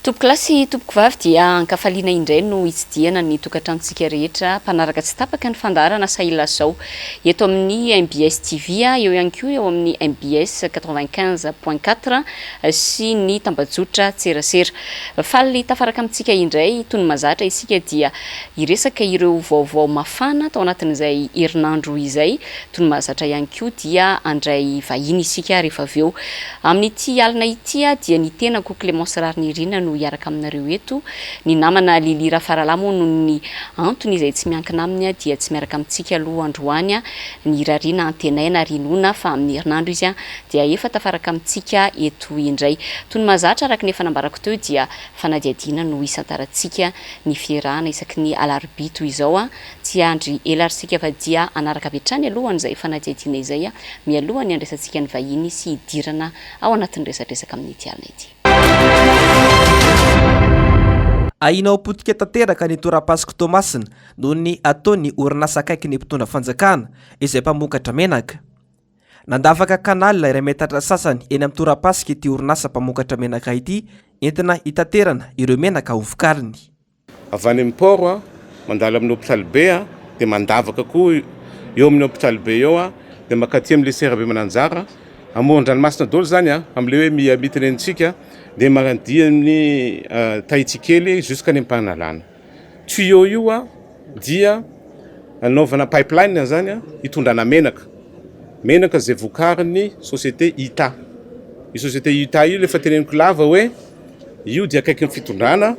Tompokolahy sy tompokovavy dia ankafaliana indray no hitsidihana ny tokantranontsika rehetra mpanaraka tsy tapaka ny fandaharana Sahilazao eto amin'ny mbs TV, eo ihany koa eo amin'ny mbs 95.4 sy ny tambajotra tserasera. Faly tafaraka amintsika indray toy ny mahazatra isika dia hiresaka ireo vaovao mafana tao anatin'izay herinandro izay. Toy ny mahazatra ihany koa dia handray vahiny isika rehefa avy eo. Amin'ity alina ity dia ny tenako Clémence Raharinirina no hiaraka aminareo eto. Ny namana Lily Rafaralahy moa noho ny antony izay tsy miankina aminy dia tsy miaraka amintsika aloha androany. Ny irariana antenaina ary inoana fa amin'ny herinandro izy dia efa tafaraka amintsika eto indray. Toy ny mahazatra araka ny efa nambarako teo dia fanadihadiana no isantarantsika ny fiarahana isaky ny alarobia toy izao. Tsy hiandry ela ary isika fa dia hanaraka avy hatrany aloha an'izay fanadihadiana izay mialoha ny handraisantsika ny vahiny sy hidirana ao anatin'ny resadresaka amin'ity alina ity. Ahiana ho potika tanteraka ny torapasik'i Toamasina noho ny ataon'ny orinasa akaiky ny mpitondra fanjakana izay mpamokatra menaka. Nandavaka canal iray metatra sasany eny amin'ny torapasika ity orinasa mpamokatra menaka ity entina hitaterana ireo menaka hovokariny. Avy any amin'ny port a, mandalo amin'ny hôpital be a, dia mandavaka koa eo amin'ny hôpital be eo a, dia mankaty amin'ny lycée Rabemananjara, amoron-dranomasina daholo izany a, amin'ilay hoe Miami tenenintsika, dia mankaty amin'ny Tahiti kely jusqu'any Ampanalana. Tuyau io a dia anaovana pipeline izany a, hitondrana menaka, menaka izay vokarin'ny société ITA. Io société ITA io ilay efa teneniko lava hoe Io dia akaikin'ny fitondrana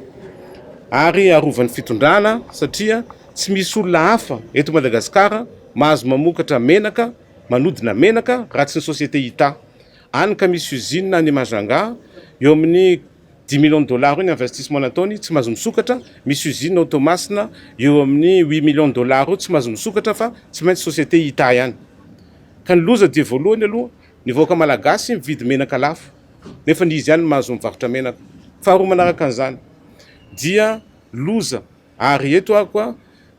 ary arovan'ny fitondrana satria tsy misy olona hafa eto Madagasikara mahazo mamokatra menaka, manodina menaka raha tsy ny société ITA. Any ka misy usine any Majunga eo amin'ny dix millions de dollars eo ny investissement nataony tsy mahazo misokatra, misy usine ao Toamasina eo amin'ny huit millions de dollars eo tsy mahazo misokatra fa tsy maintsy société ITA ihany. Ka ny loza dia voalohany aloha ny vahoaka malagasy mividy menaka lafo. nefa ny izy ihany no mahazo mivarotra menaka. Faharoa manaraka an'izany dia loza ary eto aho koa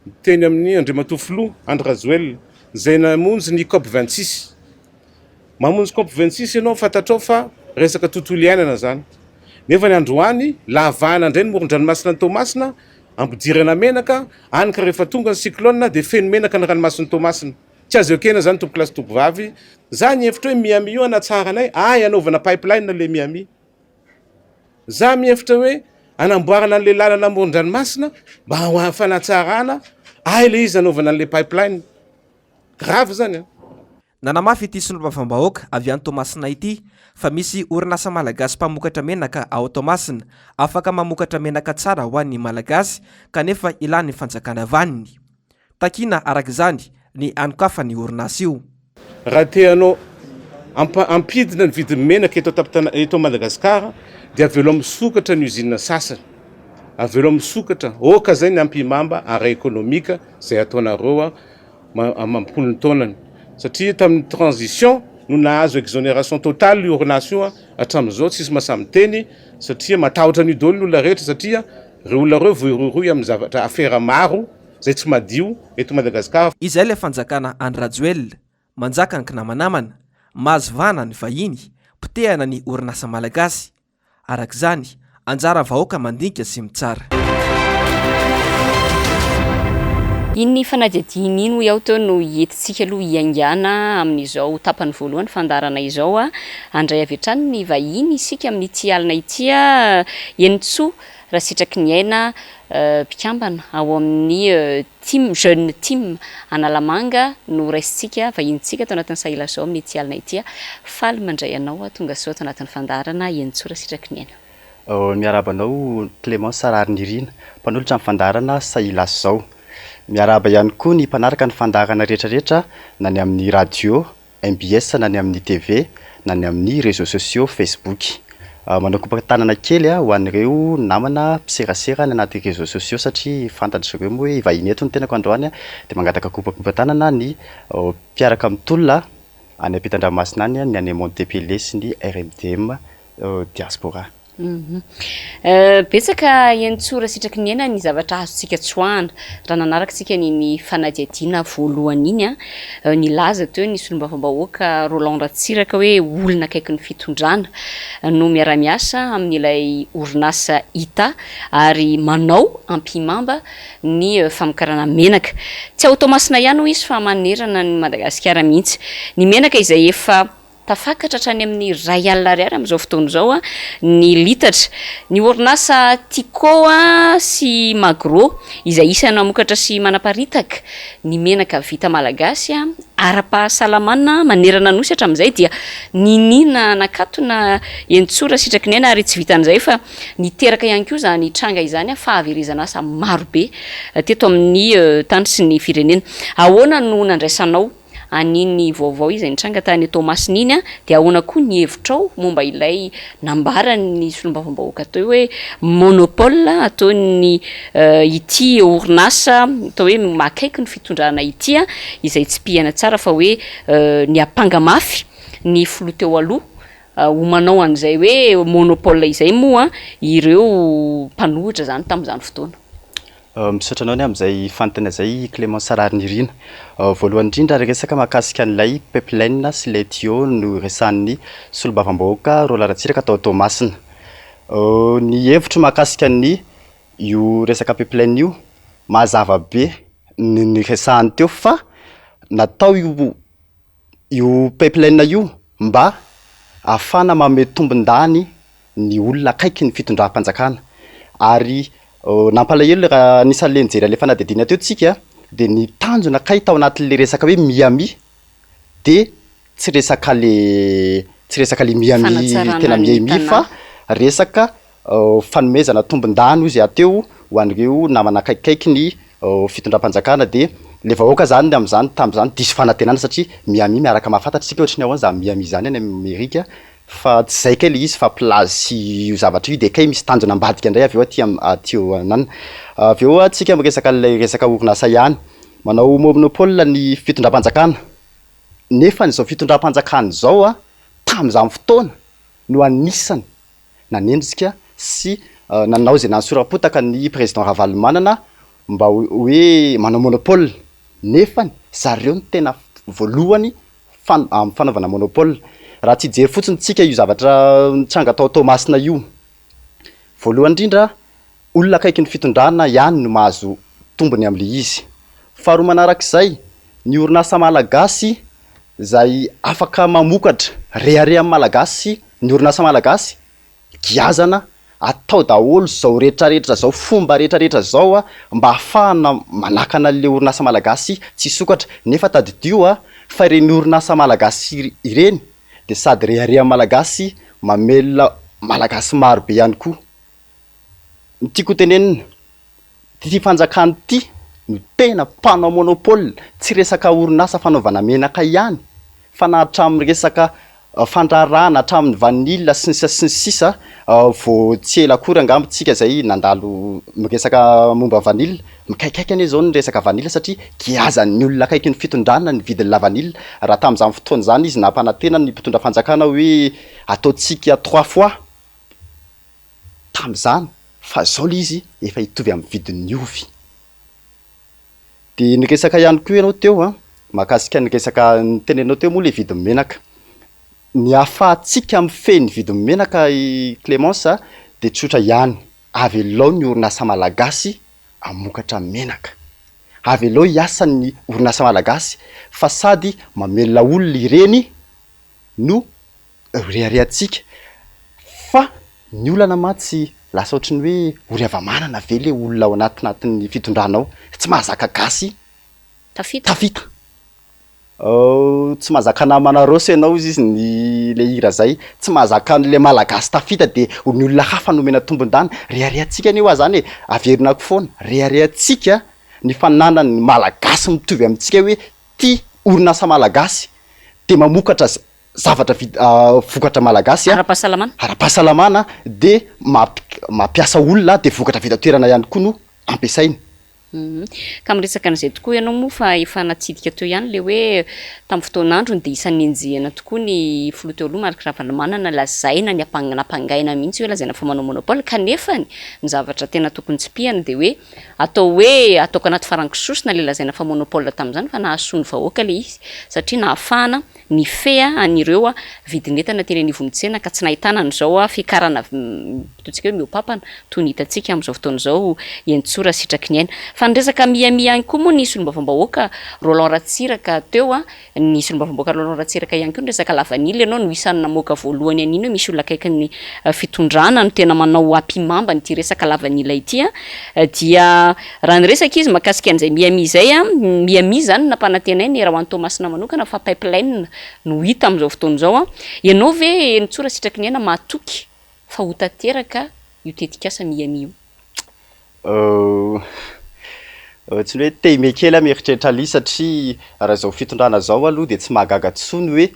miteny amin'ny Andriamatoa Filoha Andry Rajoelina izay namonjy ny cop 26. Mamonjy cop 26 ianao fantatrao fa resaka tontolo iainana izany. Nefa ny androany lavahana indray ny moron-dranomasina ny Toamasina ampidirana menaka any ka rehefa tonga ny cyclone dia feno menaka ny ranomasin'i Toamasina. Tsy azo ekena zany tompokolahy sy tompovavy, za nihevitra hoe Miami io hanatsara anay, ay hanaovana pipeline le Miami. Za mihevitra hoe hanamboarana an'le lalana amoron-dranomasina mba ho fanatsarana, ay le izy hanaovana an'le pipeline. Grave zany an. Nanamafy ity solombavambahoaka avy any Toamasina ity fa misy orinasa malagasy mpamokatra menaka ao Toamasina afaka mamokatra menaka tsara ho an'ny Malagasy kanefa ilan'ny fanjakana vaniny. Takiana araka izany ny hanokafan'ny orinasa io. Raha te hanao hampidina ny vidin'ny menaka eto an-tampon-tanà eto Madagasikara dia avelao misokatra ny usine sasany, avelao misokatra, aoka izay ny ampihimamba ara-ekonomika izay ataonareo amam-polony taonany satria tamin'ny transition no nahazo exonération totale io orinasa io hatramin'izao tsisy mahasahy miteny satria matahotra an'io daholo ny olona rehetra satria ireo olona ireo voarohirohy amin'ny zavatra afera maro izay tsy madio eto Madagasikara. Izay ilay fanjakana Andry Rajoelina, manjaka ny kinamanamana, mahazo vahana ny vahiny, potehana ny orinasa malagasy. Araka izany, anjara vahoaka mandinika sy mitsara. Iny fanadihadiana iny hoy aho teo no entintsika aloha hiaingàna amin'izao tapany voalohany fandaharana izao. Handray avy hatrany ny vahiny isika amin'ity alina ity. Henintsoa Rasitraky-ny-aina, mpikambana ao amin'ny Team Jeune Team Analamanga no raisintsika vahinintsika ato anatin'ny Sahy Lazao amin'ity alina ity. Faly mandray anao tonga soa ato anatin'ny fandaharana Henintsoa Rasitraky-ny-aina. Miarahaba anao Clémence Raharinirina, mpanolotra ny fandaharana Sahy Lazao. Miarahaba ihany koa ny mpanaraka ny fandaharana rehetra rehetra na ny amin'ny radio mbs na ny amin'ny TV na ny amin'ny réseaux sociaux Facebook. Manao kopa-tanana kely ho an'ireo namana mpiserasera any anaty réseaux sociaux satria fantatry zareo moa hoe hivahiny eto ny tenako androany dia mangataka kopakopa-tanana ny mpiaraka mitolona any ampitan-dranomasina any, ny any Monte Pelé sy ny RMDM Diaspora. Betsaka Henintsoa Rasitraky ny aina ny zavatra azontsika tsoahana raha nanaraka isika an'iny fanadihadiana voalohany iny an. Nilaza teo ny solombavambahoaka Roland Ratsiraka hoe olona akaiky ny fitondrana no miara-miasa amin'ilay orinasa ITA ary manao ampihimamba ny famokarana menaka. Tsy ao Toamasina ihany hoy izy fa manerana an'i Madagasikara mihitsy. Ny menaka izay efa tafakatra hatrany amin'ny 1000 ariary amin'izao fotoana izao ny litatra. Ny orinasa Tiko sy Magro izay isan'ny mamokatra sy manaparitaka ny menaka vita malagasy ara-pahasalamana manerana ny Nosy hatramin'izay dia niniana nakatona eny Tsora sitraky ny aina ary tsy vitan'izay fa niteraka ihany koa izany tranga izany fahaverezan'asa marobe teto amin'ny tany sy ny firenena. Ahoana no nandraisanao an'iny vaovao izay nitranga tany Toamasina iny dia ahoana koa ny hevitrao momba ilay nambaran'ny solombavambahoaka teo hoe monopole ataon'ny ity orinasa atao hoe akaiky ny fitondrana ity izay tsipihana tsara fa hoe niampanga mafy ny filoha teo aloha ho manao an'izay hoe monopole izay moa ireo mpanohitra izany tamin'izany fotoana. Misaotra anao ny amin'izay fanontaniana izay Clémence Raharinirina. Voalohany indrindra resaka mahakasika an'ilay pipeline sy ilay tuyau no resahan'ny solombavambahoaka Roland Ratsiraka tao Toamasina. Ny hevitro mahakasika ny io resaka pipeline io, mazava be ny niresahany teo fa natao io io pipeline io mba ahafahana manome tombon-dany ny olona akaiky ny fitondram-panjakana ary nampalahelo raha anisan'le nijery an'le fanadihadiana teo tsika de ny tanjona kay tao anatin'le resaka hoe Miami de tsy resaka le tsy resaka le Miami Fanatsarana tena ny Miami fa tanàna. resaka fanomezana tombon-dany hozy ahateo ho an'ireo namana akaikikaiky ny fitondram-panjakana de le vahoaka zany amin'izany tamin'izany diso fanantenana satria Miami miaraka mahafantatra isika ohatry ny ahoana zany Miami zany any Amerika Fa tsy zay kay le izy fa plage sy io zavatra io de kay misy tanjona ambadika indray avy eo aty am aty eo anana. Avy eo tsika miresaka an'ilay resaka orinasa ihany. Manao monopole ny fitondram-panjakana. Nefa izao fitondram-panjakana izao a, tamin'izany fotoana no anisany nanendrika sy nanao izay nanosoram-potaka ny président Ravalomanana mba hoe manao monopole. Nefany zareo no tena voalohany fan- amin'ny fanaovana monopole. Raha tsy hijery fotsiny tsika io zavatra nitranga tao Toamasina io, voalohany indrindra olona akaiky ny fitondrana ihany no mahazo tombony amin'ilay izy. Faharoa manarak'izay, ny orinasa malagasy izay afaka mamokatra, reharehan'ny malagasy ny orinasa malagasy, giazana, atao daholo zao retraretra zao fomba retraretra zao a mba ahafahana manakana an'le orinasa malagasy tsy hisokatra, nefa tadidio a fa ireny orinasa malagasy ireny de sady reharehan'ny malagasy mamelona malagasy maro be ihany koa, ny tiako ho tenenina Ity fanjakana ity no tena mpanao monopole, tsy resaka orinasa fanaovana menaka ihany fa na hatramin'ny resaka fandraharahana hatramin'ny vanille sy ny sisa sy ny sisa vao tsy ela akory angamba tsika izay nandalo miresaka momba vanille, mikaikaika anie izao ny resaka vanille satria giazan'ny olona akaiky ny fitondrana ny vidin'ny lavanille, raha tamin'izany fotoana izany izy nampanantena ny mpitondra fanjakana hoe ataontsika trois fois tamin'izany fa zao le izy efa hitovy amin'ny vidin'ny ovy. De niresaka ihany koa ianao teo an, mahakasika ny resaka niteneninao teo moa le vidin'ny menaka. Ny ahafahantsika mifehy ny vidin'ny menaka i Clémence a, de tsotra ihany, avelao ny orinasa malagasy hamokatra menaka. Avelao hiasa ny orinasa malagasy fa sady mamelona olona ireny no reharehantsika fa ny olana mantsy lasa ohatry ny hoe ory hava-manana ve le olona ao anatinatin'ny fitondrana ao, tsy mahazaka gasy Tafita. tafita. Tsy mahazaka namana Rossy ianao hozy izy ny le hira zay, tsy mahazaka an'le malagasy tafita de ny olona hafa no omena tombon-dany, reharehantsika anie hoa zany e, averinako foana, reharehantsika ny fananan'ny malagasy mitovy amintsika hoe tia orinasa malagasy de mamokatra zavatra vita vokatra malagasy Ara-pahasalamana. ara-pahasalamana de mampiasa olona de vokatra vita toerana ihany koa no ampiasaina. Ka miresaka an'izay tokoa ianao moa fa efa natsidika teo ihany ilay hoe tamin'ny fotoan'androny dia isan'ny nenjehina tokoa ny filoha teo aloha Marc Ravalomanana, lazaina ny nampangaina mihitsy hoe lazaina fa manao monopole kanefa ny zavatra tena tokony tsipihana dia hoe atao hoe ataoko anaty farango sosona ilay lazaina fa monopole tamin'izany fa nahasoa ny vahoaka ilay izy satria nahafahana nifehy an'ireo vidin'entana teny anivon'ny tsena ka tsy nahitana an'izao fiakarana ataontsika hoe mihoa-papana toy ny hitantsika amin'izao fotoana izao Henintsoa Rasitraky ny aina. Fa ny resaka Miami ihany koa moa ny solombavambahoaka Roland Ratsiraka teo, ny solombavambahoaka Roland Ratsiraka ihany koa ny resaka lavanila ianao no isan'ny namoaka voalohany an'iny hoe misy olona akaikin'ny fitondrana no tena manao ampihimamba an'ity resaka lavanila ity dia Raha niresaka izy mahakasika an'izay Miami izay, Miami izany no nampanantenainy raha ho an'i Toamasina manokana fa pipeline no hita amin'izao fotoana izao. Ianao ve Henintsoa Rasitraky ny Aina mahatoky fa ho tanteraka io tetikasa Miami io? Tsy ny hoe te himehy kely aho mieritreritra an'ilay izy satria raha izao fitondrana izao aloha dia tsy mahagaga intsony hoe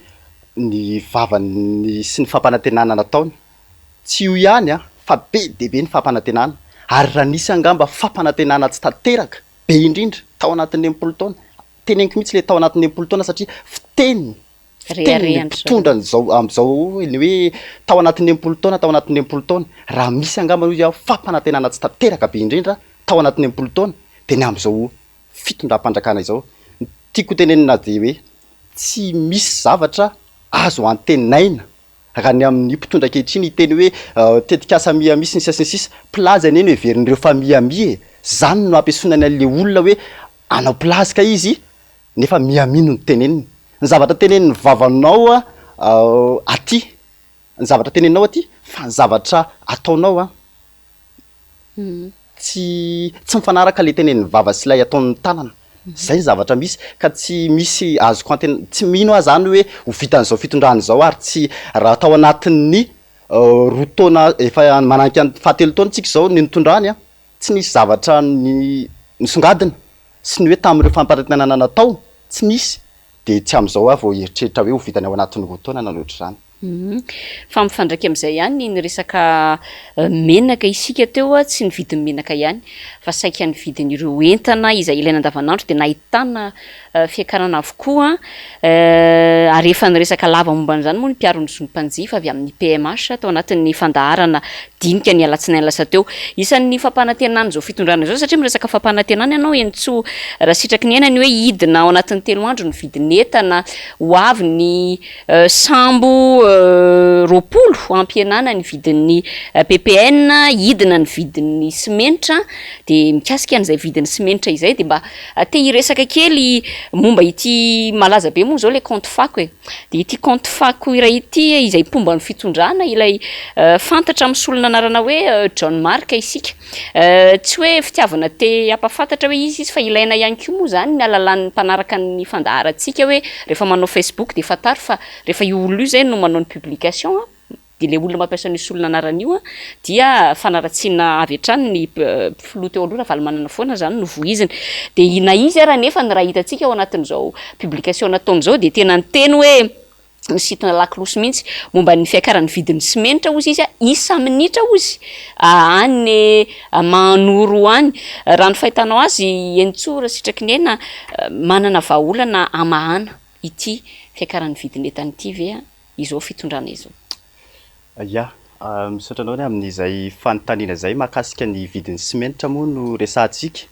ny vavany sy ny fampanantenana nataony. Tsy io ihany an, fa be dia be ny fampanantenana, ary raha nisy angamba fampanantenana tsy tanteraka be indrindra tao anatin'ny 60 taona, teneniko mihitsy ilay tao anatin'ny 60 taona satria fiteny, fitenin'ny mpitondra an'izao amin'izao ny hoe tao anatin'ny 60 taona, tao anatin'ny 60 taona, raha misy angamba hoy aho fampanantenana tsy tanteraka be indrindra tao anatin'ny 60 taona dia ny amin'izao fitondram-panjakana izao. Ny tiako hotenenina dia hoe tsy misy zavatra azo antenaina Raha ny amin'ny mpitondra ankehitriny hiteny hoe tetikasa Miami sy ny sisa sy ny sisa, mpilaza anie no heverin'ireo fa Miami e! Zany no ampiesonany an'le olona hoe hanao mpilaza kay izy nefa Miami no teneniny. Ny zavatra tenenin'ny vavanao aty, ny zavatra teneninao aty fa ny zavatra ataonao an! Tsy tsy mifanaraka le tenenin'ny vava sy ilay ataon'ny tanana. Zay ny zavatra misy ka tsy misy azoko anten- tsy mino aho zany hoe ho vitan'izao fitondrana izao ary tsy raha tao anatin'ny roa taona efa mananika ny fahatelo taona tsika izao ny nitondrany an, tsy nisy zavatra ni- nisongadina sy ny hoe tamin'ireo fampanantenana natao tsy nisy de tsy amin'izao aho vao hieritreritra hoe ho vitany ao anatin'ny roa taona na ny ohatr'izany. Fa mifandraika amin'izay ihany ny resaka menaka isika teo, tsy ny vidin'ny menaka ihany fa saika ny vidin'ireo entana izay ilaina andavanandro dia nahitana fiakarana avokoa ary efa niresaka lava momba an'izany moa ny mpiaro ny zon'ny mpanjifa avy amin'ny PMH tao anatin'ny fandaharana dinika ny alatsinainy lasa teo. Isan'ny fampanantenan'izao fitondrana izao satria miresaka fampanantenana ianao Henintsoa Rasitraky ny aina ny hoe hidina ao anatin'ny telo andro ny vidin'entana, ho avy ny Sambo 20 hampihenana ny vidin'ny ppn, hidina ny vidin'ny simenitra, dia mikasika an'izay vidin'ny simenitra izay dia mba te hiresaka kely momba ity malaza be moa izao ilay kaonty fako e, dia ity kaonty fako iray ity izay mpomba ny fitondrana ilay fantatra amin'ny solon'anarana hoe John Marc isika. Tsy hoe fitiavana te hampahafantatra hoe iza izy fa ilaina ihany koa moa izany ny halalan'ny mpanaraka ny fandaharantsika hoe rehefa manao Facebook dia fantaro fa rehefa io olona io izay no manao ny publication dia ilay olona mampiasa an'io solon'anarana io dia fanaratsiana avy hatrany ny filoha teo aloha Ravalomanana foana izany no voiziny. Dia na izy ara anefa ny raha hitantsika ao anatin'izao publication nataony izao dia tena niteny hoe nisintona lakolosy mihitsy momba ny fiakaran'ny vidin'ny simenitra hozy izy isa-minitra hozy any Mahanoro any. Raha ny fahitanao azy Henintsoa Rasitraky ny Aina, manana vahaolana hamahana ity fiakaran'ny vidin'entana ity ve izao fitondrana izao? Ya, misaotra anao ny amin'izay fanontaniana izay mahakasika ny vidin'ny simenitra moa no resahantsika.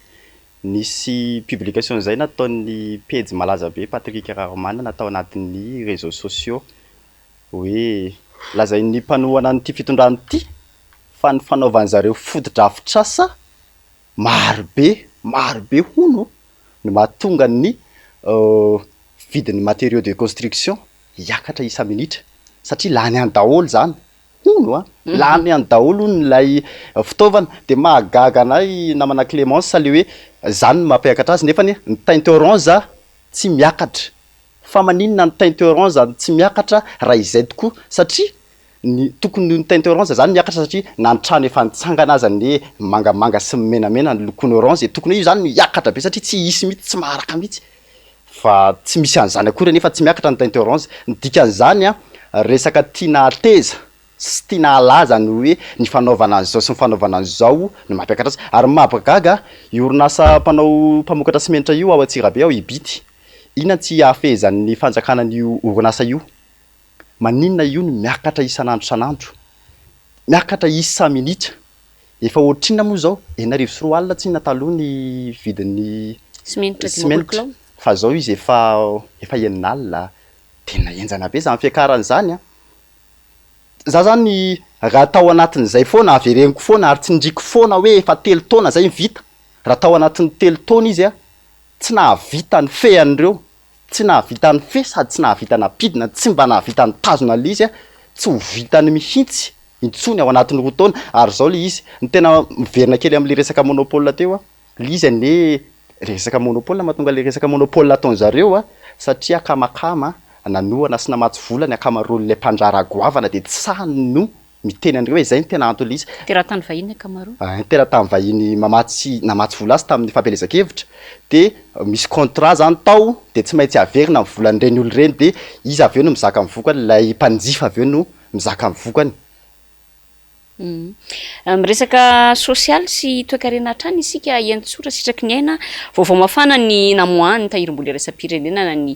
Nisy publication izay nataon'ny pejy malaza be Patrick Raharimanana tao anatin'ny réseaux sociaux hoe lazain'ny mpanohana an'ity fitondrana ity fa ny fanaovan'zareo fotodrafitrasa maro be maro be hono no mahatonga ny vidin'ny matériaux de construction hiakatra isa-minitra satria lany any daholo izany Hono a! Lany any daholo hono ilay fitaovana. Dia mahagaga anay namana Clémence le hoe zany no mampiakatra azy nefa anie ny teinte orange tsy miakatra. Fa maninona ny teinte orange no tsy miakatra raha izay tokoa? Satria ny tokony ho ny teinte orange zany miakatra satria na ny trano efa nitsangana aza anie mangamanga sy menamena ny lokony orange e, tokony hoe io zany no hiakatra be satria tsy hisy mihitsy, tsy maharaka mihitsy. Fa tsy misy an'izany akory anefa tsy miakatra ny teinte orange. Ny dikan'izany an, resaka tiana hateza. sy tiana halaza ny hoe ny fanaovana an'izao sy ny fanaovana an'izao no mampiakatra azy. Ary ny mahagaga, io orinasa mpanao mpamokatra simenitra io ao Antsirabe ao Ibity, inona tsy hahafehezan'ny fanjakana an'io orinasa io? Maninona io no miakatra isan'andro isan'andro? Miakatra isa-minitra. Efa ohatrinona moa izao? 2006 tsinona taloha ny vidin'ny Simenitra 50 simenitra kilao. fa izao izy efa efa 60. Tena henjana be izany fiakarana izany an! Za zany raha tao anatin'izay foana, avereniko foana ary tsindriako foana hoe efa telo taona zay ny vita, raha tao anatin'ny telo taona izy an, tsy nahavita nifehy an'ireo, tsy nahavita nifehy sady tsy nahavita nampidina, tsy mba nahavita nitazona an'ilay izy an, tsy ho vitany mihitsy intsony ao anatin'ny 2 taona, ary zao le izy, ny tena miverina kely amin'le resaka monopole teo an, le izy anie resaka monopole mahatonga le resaka monopole ataon'zareo an, satria akamakama nanohana sy namatsy vola ny ankamaroan'ilay mpandraharaha goavana dia tsy sahy no miteny an'ireo hoe izay no tena anton'ilay izy. Teratany vahiny ny ankamaroany. Ny teratany vahiny mamatsy namatsy vola azy tamin'ny fampielezan-kevitra dia misy contrat zany tao dia tsy maintsy averina ny volan'ireny olona ireny dia iza avy eo no mizaka ny vokany, ilay mpanjifa avy eo no mizaka ny vokany. Miresaka sosialy sy toekarena hatrany isika Henintsoa Sitraky ny Aina. Vaovao mafana ny namoahan'ny tahirim-bola iraisam-pirenena na ny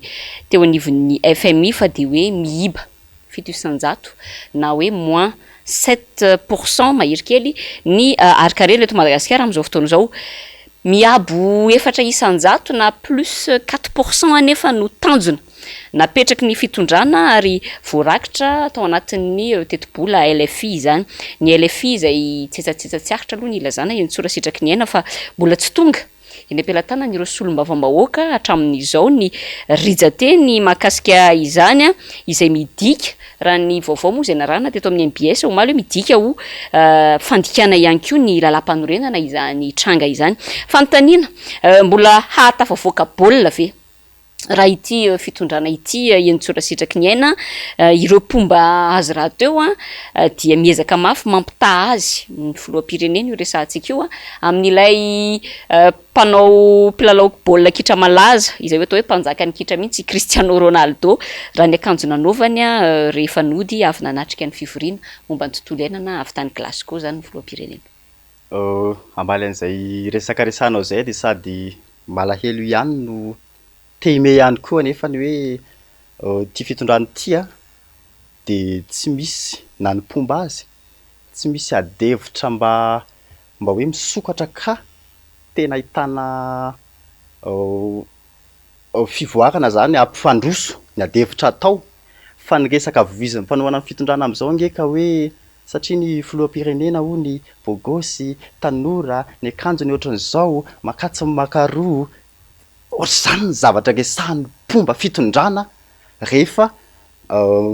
teo anivon'ny FMI fa dia hoe miiba 7% na hoe moins 7% mahery kely ny harin-karena eto Madagasikara amin'izao fotoana izao. Miabo 4% na plus 4% anefa no tanjona napetraky ny fitondrana ary voarakitra tao anatin'ny tetibola LFI izany. Ny LFI izay tsetsatsetsa tsy aritra aloha ny ilazana eny Tsora Sitraky ny Aina fa mbola tsy tonga eny am-pelatanan'ireo solombavambahoaka hatramin'izao ny rijan-teny mahakasika izany izay midika, raha ny vaovao moa izay narahana teto amin'ny mbs omaly hoe midika ho fandikana ihany koa ny lalàmpanorenana izany tranga izany. Fanontaniana, mbola hahatafavoaka baolina ve raha ity fitondrana ity Henintsoa Sitraky ny Aina? Ireo mpomba azy rahateo dia miezaka mafy mampitaha azy, ny filoham-pirenena io resahantsika io, amin'ilay mpanao mpilalao baolina kitra malaza izay atao hoe mpanjakan'ny kitra mihitsy i Cristiano Ronaldo raha ny akanjo nanaovany rehefa nody avy nanatrika ny fivoriana momba ny tontolo iainana avy tany Glasgow izany ny filoham-pirenena. Hamaly an'izay resaka resahanao izay dia sady malahelo ihany no te himehy ihany koa anefa ny hoe ity fitondrana ity dia tsy misy na ny mpomba azy, tsy misy adihevitra mba mba hoe misokatra ka tena ahitana fivoarana zany hampifandroso ny adihevitra atao fa ny resaka voizin'ny mpanohana ny fitondrana amin'izao ange ka hoe satria ny filoham-pirenena hono bôgôsy, tanora, ny akanjony ohatran'izao, makatsy makaroa, ohatr'izany ny zavatra resahan'ny mpomba fitondrana rehefa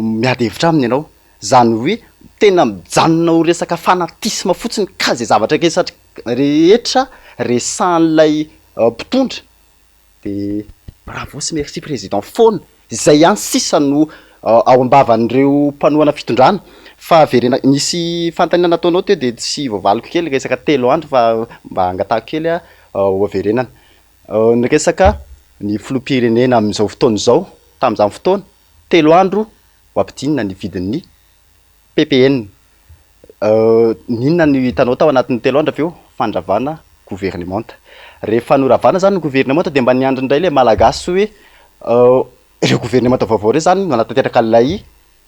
miady hevitra aminy ianao, zany hoe tena mijanona ho resaka fanatisme fotsiny ka zay zavatra resatra rehetra resahan'ilay mpitondra de bravo sy merci président foana, zay ihany sisa no ao am-bavan'ireo mpanohana fitondrana fa averena, nisy fanontaniana nataonao teo de tsy voavaliko kely resaka 3 andro fa mba angatahako kely ho averenana, ny resaka ny filoham-pirenena amin'izao fotoana izao, tamin'izany fotoana, 3 andro ho ampidinina ny vidin'ny PPN. N'inona no hitanao tao anatin'ny 3 andro avy eo? Fandravana governemanta. Rehefa noravana izany ny governemanta dia mba niandry indray ilay Malagasy hoe ireo governemanta vaovao ireo izany no nanatanteraka an'ilay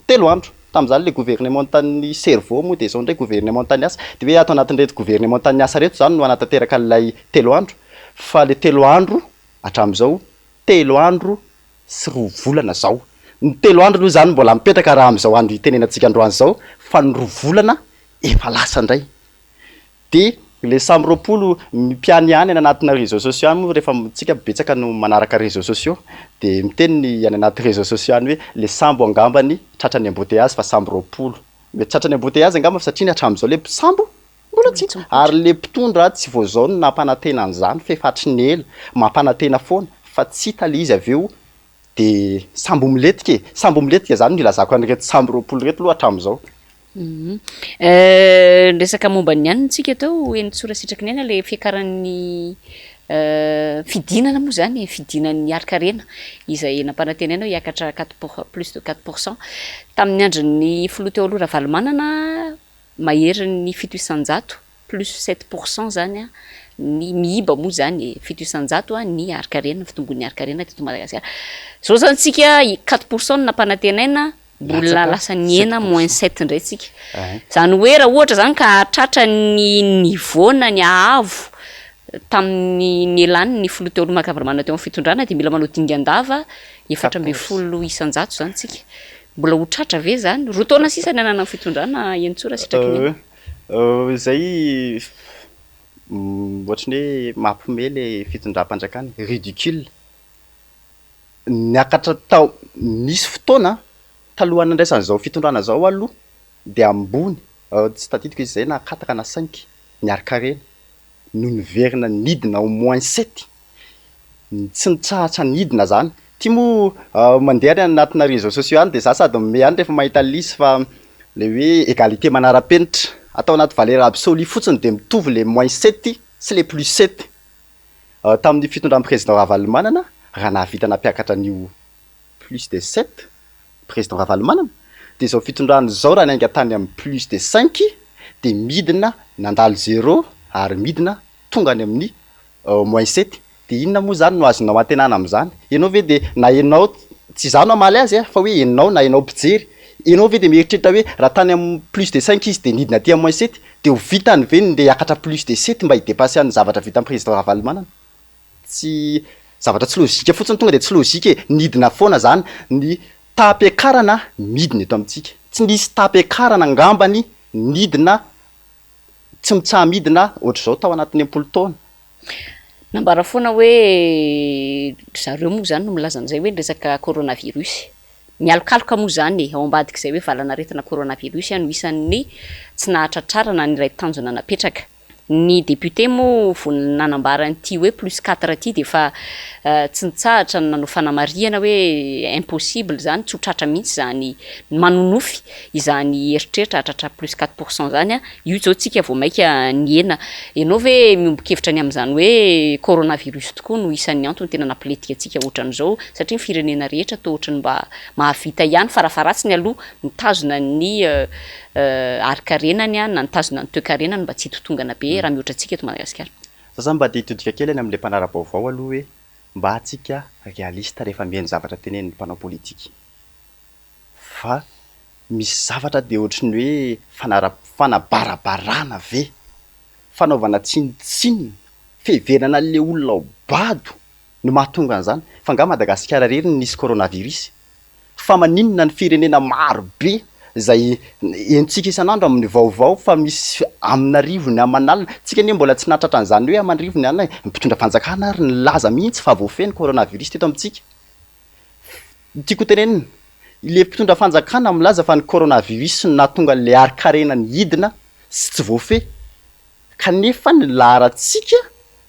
3 andro. Tamin'izany ilay governemantan'ny cerveau moa dia izao indray governemantan'ny asa. Dia hoe ato anatin'ireto governemantan'ny asa ireto izany no hanatanteraka an'ilay 3 andro. Fa ilay 3 andro hatramin'izao, 3 andro sy 2 volana zao. Ny 3 andro aloha zany mbola mipetraka raha amin'izao andro itenenantsika androany izao fa ny 2 volana efa lasa indray. Dia le samy 20 mpianiany any anatina réseaux sociaux any moa rehefa tsika betsaka no manaraka réseaux sociaux dia miteny ny any anaty réseaux sociaux any hoe le sambo angambany tratran'ny embouteillage fa sambo 20. Mety tratran'ny embouteillage angamba satria ny hatramin'izao le sambo mbola tsy hita. Ary le mpitondra tsy vao izao no nampanantena an'izany fa efa hatry ny ela mampanantena foana fa tsy hita le izy avy eo de sambo milentika e! Sambo milentika zany no ilazako an'ireto sambo 20 ireto aloha hatramin'izao. Niresaka momba ny anona tsika teo, Henintsoa Sitraky ny Aina, le fiakaran'ny Fidinana moa izany e, fidinan'ny harin-karena izay nampanantenaina hoe hiakatra quatre pour, plus de 4%. Tamin'ny andron'ny filoha teo aloha Ravalomanana, maherin'ny 7%, plus 7% izany ny miiba moa izany e, 7% ny harin-karena, ny fitombon'ny harin-karena teto Madagasikara. Izao izany tsika 4% no nampanantenaina, mbola lasa nihena moins 7 indray tsika. Izany hoe raha ohatra izany ka hahatratra ny niveau na ny haavo tamin'ny nialany ny filoha teo aloha Marc Ravalomanana teo amin'ny fitondrana dia mila manao dingan-dava 14% izany tsika. Mbola ho tratra ve izany? 2 taona sisa ny ananan'ny fitondrana Henintsoa raha sitraky ny aina. Izay ohatran'ny hoe mampiomehy ilay fitondram-panjakana, ridicule. Niakatra tao, nisy fotoana talohan'ny nandraisan'izao fitondrana izao aloha dia ambony, tsy tadidiko izy izay na quatre na cinq ny harin-karena no niverina nidina au moins sept, tsy nitsahatra nidina zany. Ty moa mandeha any anatina réseaux sociaux any de za sady mihomehy ihany rehefa mahita an'ilay izy fa le hoe égalité manara-penitra, atao anaty valeur absolue fotsiny de mitovy le moins sept sy le plus sept. Tamin'ny fitondran'ny président Ravalomanana raha nahavita nampiakatra an'io plus de sept président Ravalomanana de zao fitondrana zao raha niainga tany amin'ny plus de cinq de midina nandalo zéro ary midina tonga any amin'ny moins sept. De inona moa zany no azonao antenana amin'izany? Ianao ve de na ianao, tsy izaho no hamaly azy fa hoe ianao na ianao mpijery, ianao ve de mieritreritra hoe raha tany amin'ny plus de cinq izy de nidina aty amin'ny moins sept de ho vitany ve ny ndeha hiakatra plus de sept mba hi-dépasser an'ny zavatra vitan'ny président Ravalomanana? Tsy, zavatra tsy logique fotsiny tonga de tsy logique e, nidina foana zany ny taham-piakarana midina eto amintsika, tsy nisy taham-piakarana angambany nidina tsy mitsaha-midina ohatr'izao tao anatin'ny am-polo taona. Nambara foana hoe zareo moa izany no milaza an'izay hoe ny resaka coronavirus. Mialokaloka moa izany e, ao ambadik'izay hoe valan'aretina coronavirus no isan'ny tsy nahatratrarana ny iray tanjona napetraka. Ny député moa vao nanambara an'ity hoe plus quatre ity dia efa tsy nitsahatra ny nanao fanamarihana hoe impossible izany, tsy ho tratra mihitsy izany manonofy izany eritreritra hahatratra plus 4% izany. Io izao tsika vao maika nihena. Ianao ve miombon-kevitra ny amin'izany hoe coronavirus tokoa no isan'ny antony tena nampilentika antsika ohatran'izao satria ny firenena rehetra toa ohatran'ny mba mahavita ihany farafaharatsiny aloha mitazona ny harin-karenany na nitazona ny toekarenany mba tsy hitotongana be raha mihoatra antsika eto Madagasikara. Za zany mba te hitodika kely any amin'ilay mpanara-baovao aloha hoe mba antsika réaliste rehefa mihaino zavatra tenenin'ny mpanao politique fa misy zavatra dia ohatry ny hoe fanara- fanabarabarana ve, fanaovana tsinontsinona, fiheverana an'ilay olona ho bado no mahatonga an'izany. Fa angaha Madagasikara irery no nisy coronavirus? Fa maninona ny firenena maro be izay henontsika isan'andro amin'ny vaovao fa misy amin'arivony aman'alina, tsika anie mbola tsy nahatratra an'izany hoe aman'arivony alina e, ny mpitondra fanjakana ary nilaza mihitsy fa voafehy ny coronavirus teto amintsika. Ny tiako hotenenina, ilay mpitondra fanjakana milaza fa ny coronavirus no nahatonga an'ilay harin-karena nihidina sy tsy voafehy, kanefa ny laharantsika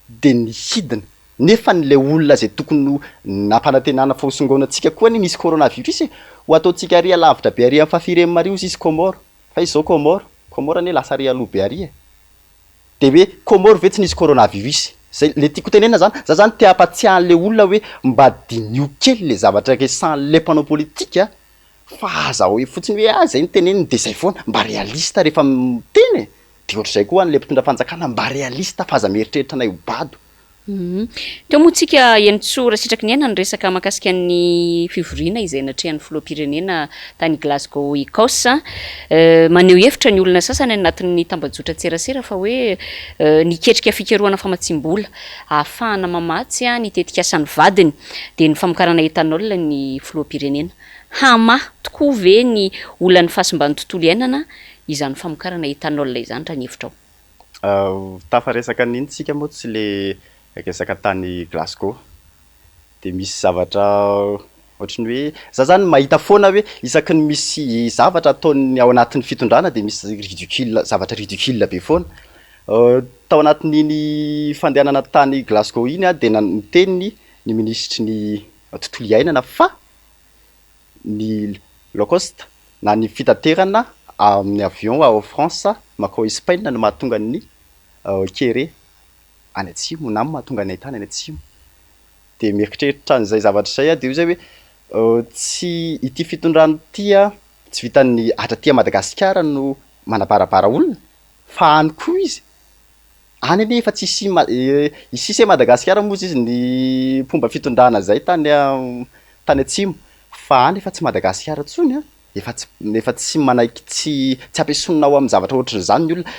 dia nihidina, nefa ilay olona izay tokony ho nampanantenana fa ho songaonantsika koa anie nisy coronavirus e, ho ataontsika ary alavitra be ary amin'ny fahafiry Maria hozy izy Comores, fa izy izao Comores, Comores anie lasa ary aloha be ary e. Dia hoe Comores ve tsy nisy coronavirus? Zay le tiako tenenina zany, za zany te hampatsiahy an'le olona hoe mba diniho kely le zavatra resahan'le mpanao politika fa aza hoe fotsiny hoe ah zay no teneniny de zay foana, mba réaliste rehefa miteny e! De ohatr'izay koa an'le mpitondra fanjakana mba réaliste fa aza mieritreritra anay ho bado. Teo moa tsika Henintsoa Rasitraky ny Aina niresaka mahakasika ny fivoriana izay natrehan'ny filoham-pirenena tany Glasgow Ecosse. Maneho hevitra ny olona sasany any anatin'ny tambajotran-tserasera fa hoe niketrika fikarohana famatsiam-bola ahafahana mamatsy ny tetikasan'ny vadiny dia ny famokarana ethanol ny filoham-pirenena. Hamaha tokoa ve ny olan'ny fahasimban'ny tontolo iainana izany famokarana ethanol izany raha ny hevitrao? Tafaresaka an'iny tsika moa tsy le resaka tany Glasgow de misy zavatra ohatry ny hoe za zany mahita foana hoe isaky ny misy zavatra ataon'ny ao anatin'ny fitondrana de misy ridicule, zavatra ridicule be foana. Tao anatin'iny fandehanana tany Glasgow iny aho de niteny ny minisitry ny tontolo iainana fa ny low cost na ny fitaterana amin'ny avion ao France mankao Espagne no mahatonga ny kere. any atsimo na mahatonga ny haitany any atsimo. Dia mieritreritra an'izay zavatra izay aho dia hoy zay hoe tsy ity fitondrana ity an, tsy vitan'ny hatraty Madagasikara no manabarabara olona fa any koa izy. Any anie efa tsisy ici c'est Madagasikara moa izy ny fomba fitondrana zay tany tany atsimo fa any efa tsy Madagasikara intsony an, efa tsy efa tsy manaiky tsy tsy ampiesonina ao amin'ny zavatra ohatran'izany ny olona,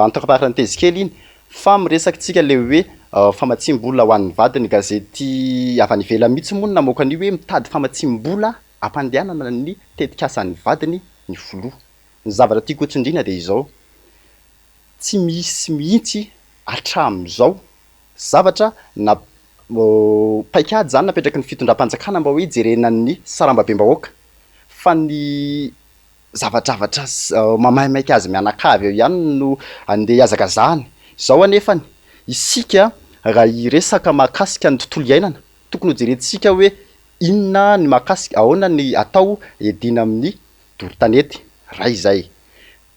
entre parenthèse kely iny fa miresaka tsika le hoe famatsiam-bola ho an'ny vadiny, gazety avy any ivelany mihitsy moa no namoaka an'io hoe mitady famatsiam-bola hampandehanana ny tetikasan'ny vadiny ny filoha. Ny zavatra tiako hotsindriana dia izao, tsy misy mihitsy hatramin'izao zavatra na paikady izany napetraky ny fitondram-panjakana mba hoe hijerena ny sarambabem-bahoaka fa ny zavajavatra mamaimaika azy mianakavy eo ihany no andeha hihazakazahany. Izao anefany, isika raha hiresaka mahakasika ny tontolo iainana, tokony hojerentsika hoe inona ny mahakasika, ahoana ny atao hiadiana amin'ny doro tanety, raha izay.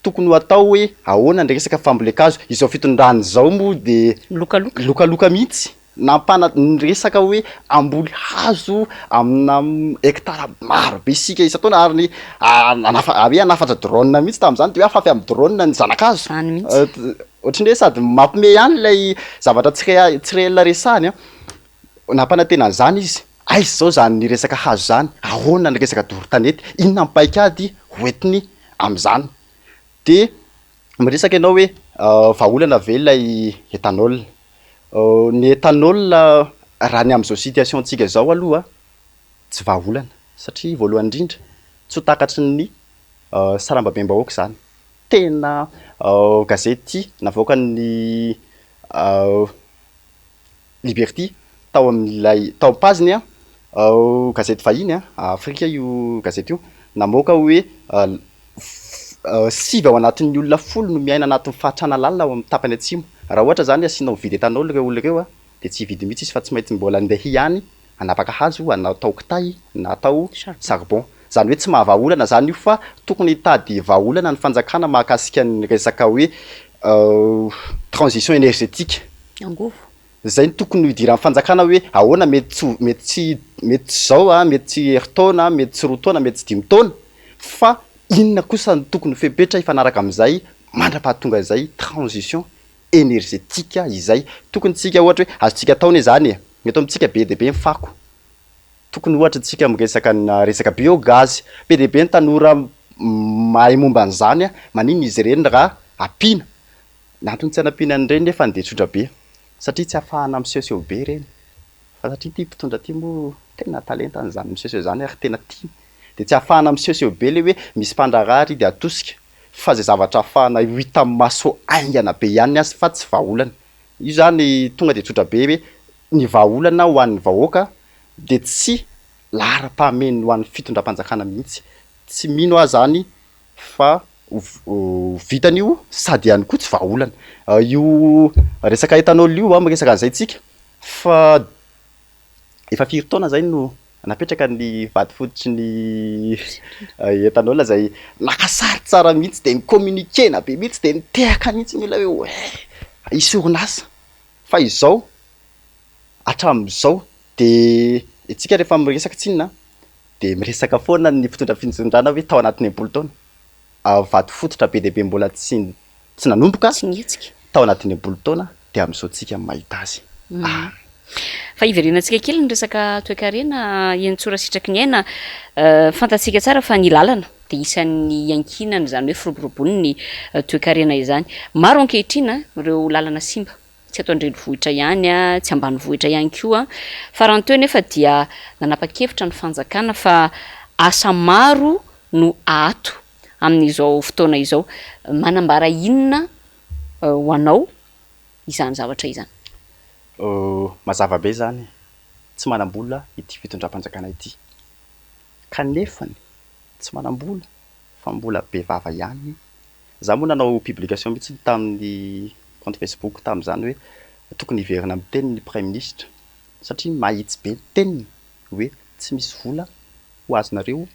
Tokony ho atao hoe ahoana ny resaka fambolen-kazo? Izao fitondrana izao moa dia Lokaloka. lokaloka mihitsy. Nampana ny resaka hoe hamboly hazo amina hectare maro be isika isan-taona ary ny hanafa hoe hanafatra drone mihitsy tamin'izany dia hoe afafy amin'ny drone ny zana-kazo. Zany mihitsy. Ohatran'ny hoe sady mampiomehy ihany ilay zavatra tsy rea- tsy réel resahiny an. Nampanantena an'izany izy. Aiza izao izany resaka hazo izany? Ahoana ny resaka doro tanety? Inona ny paikady hoentiny amin'izany? Dia miresaka ianao hoe vahaolana ve ilay éthanol? Ny éthanol raha ny amin'izao situation-ntsika izao aloha tsy vahaolana satria voalohany indrindra tsy ho takatry ny sarambabem-bahoaka izany. Tena gazety navoakan'ny Liberty tao amin'ilay tao am-paziny an, gazety vahiny an, Afrika io gazety io, namoaka hoe sivy ao anatin'ny olona folo no miaina anatin'ny fahantrana lalina ao amin'ny tapany atsimo. Raha ohatra izany asianao mividy éthanol ireo olona ireo an, dia tsy hividy mihitsy izy fa tsy maintsy mbola handeha ihany hanapaka hazo, atao kitay na atao charbon. Izany hoe tsy mahavaha olana izany io fa tokony hitady vahaolana ny fanjakana mahakasika ny resaka hoe transition énergétique. Angovo. Izay no tokony hidiran'ny fanjakana hoe ahoana mety tsy ho mety tsy mety tsy izao a, mety tsy herintaona, mety tsy roa taona, mety tsy dimy taona fa inona kosa no tokony ho fepetra hifanaraka amin'izay mandra-pahatonga izay transition énergétique izay. Tokony tsika ohatra hoe azontsika atao anie izany e, eto amintsika be dia be ny fako, tokony ohatra tsika miresaka ny resaka biogaz, be dia be ny tanora mahay momba an'izany, maninona izy ireny raha ampiana Ny antony tsy anampiana an'ireny nefa dia tsotra be, satria tsy ahafahana misehoseho be ireny, fa satria ity mpitondra ity moa tena talentany izany misehoseho izany ary tena tiany, dia tsy ahafahana misehoseho be ilay hoe misy mpandraharaha ary dia atosika, fa izay zavatra ahafahana ho hita maso haingana be ihany ny azy fa tsy vahaolana. Io izany tonga dia tsotra be hoe ny vahaolana ho an'ny vahoaka dia tsy laharam-pahamehana ho an'ny fitondram-panjakana mihitsy, tsy mino aho izany fa ho vitany io sady ihany koa tsy vahaolana. Io resaka éthanol io an, miresaka an'izay tsika fa efa firy taona zay no napetraka ny vato fototry ny éthanol zay naka sary tsara mihitsy de ni-communiquer-na be mihitsy de nitehaka mihitsy ny olona hoe oe hisy orinasa fa izao hatramin'izao de isika rehefa miresaka tsinona de miresaka foana ny mpitondra fitondrana hoe tao anatin'ny enimpolo taona, vato fototra be dia be mbola tsy tsy nanomboka Tsy nihetsika. tao anatin'ny enimpolo taona de amin'izao tsika mahita azy. Ah. Fa hiverenantsika kely ny resaka toekarena, Henintsoa Rasitraky ny aina, fantatsika tsara fa ny lalana dia isan'ny iankinana izany hoe firoboroboan'ny toekarena izany. Maro ankehitriny ireo lalana simba. tsy eto an-drenivohitra ihany, tsy ambanivohitra ihany koa, fa raha ny teo nefa dia nanapa-kevitra ny fanjakana fa asa maro no aato amin'izao fotoana izao. Manambara inona ho anao izany zavatra izany? Mazava be izany, tsy manam-bola ity fitondram-panjakana ity, kanefany tsy manam-bola fa mbola be vava ihany Za moa nanao publication mihitsy tamin'ny compte Facebook tamin'izany hoe tokony hiverina amin'ny teniny ny praiminisitra satria mahitsy be ny teniny hoe tsy misy vola ho azonareo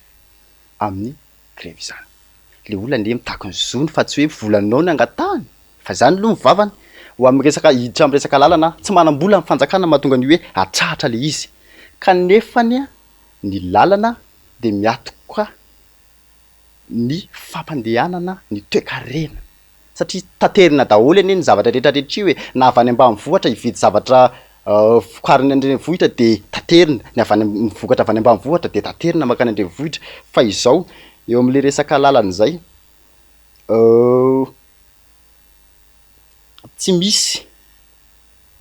amin'ny grevy izany. Le olona anie mitaky ny zony fa tsy hoe volanao no angatahany fa izany aloha ny vavany. Ho amin'ny resaka hiditra amin'ny resaka lalana, tsy manam-bola ny fanjakana mahatonga an'io hoe atsahatra le izy. Kanefany ny lalana dia miatoka ny fampandehanana ny toekarena. Satria taterina daholo anie ny zavatra rehetra rehetra io e! Na avy any ambanivohitra hividy zavatra vokariny any an-drenivohitra dia taterina, ny avy any ny vokatra avy any ambanivohitra dia taterina mankany an-drenivohitra. Fa izao, eo amin'ilay resaka lalana izay, tsy misy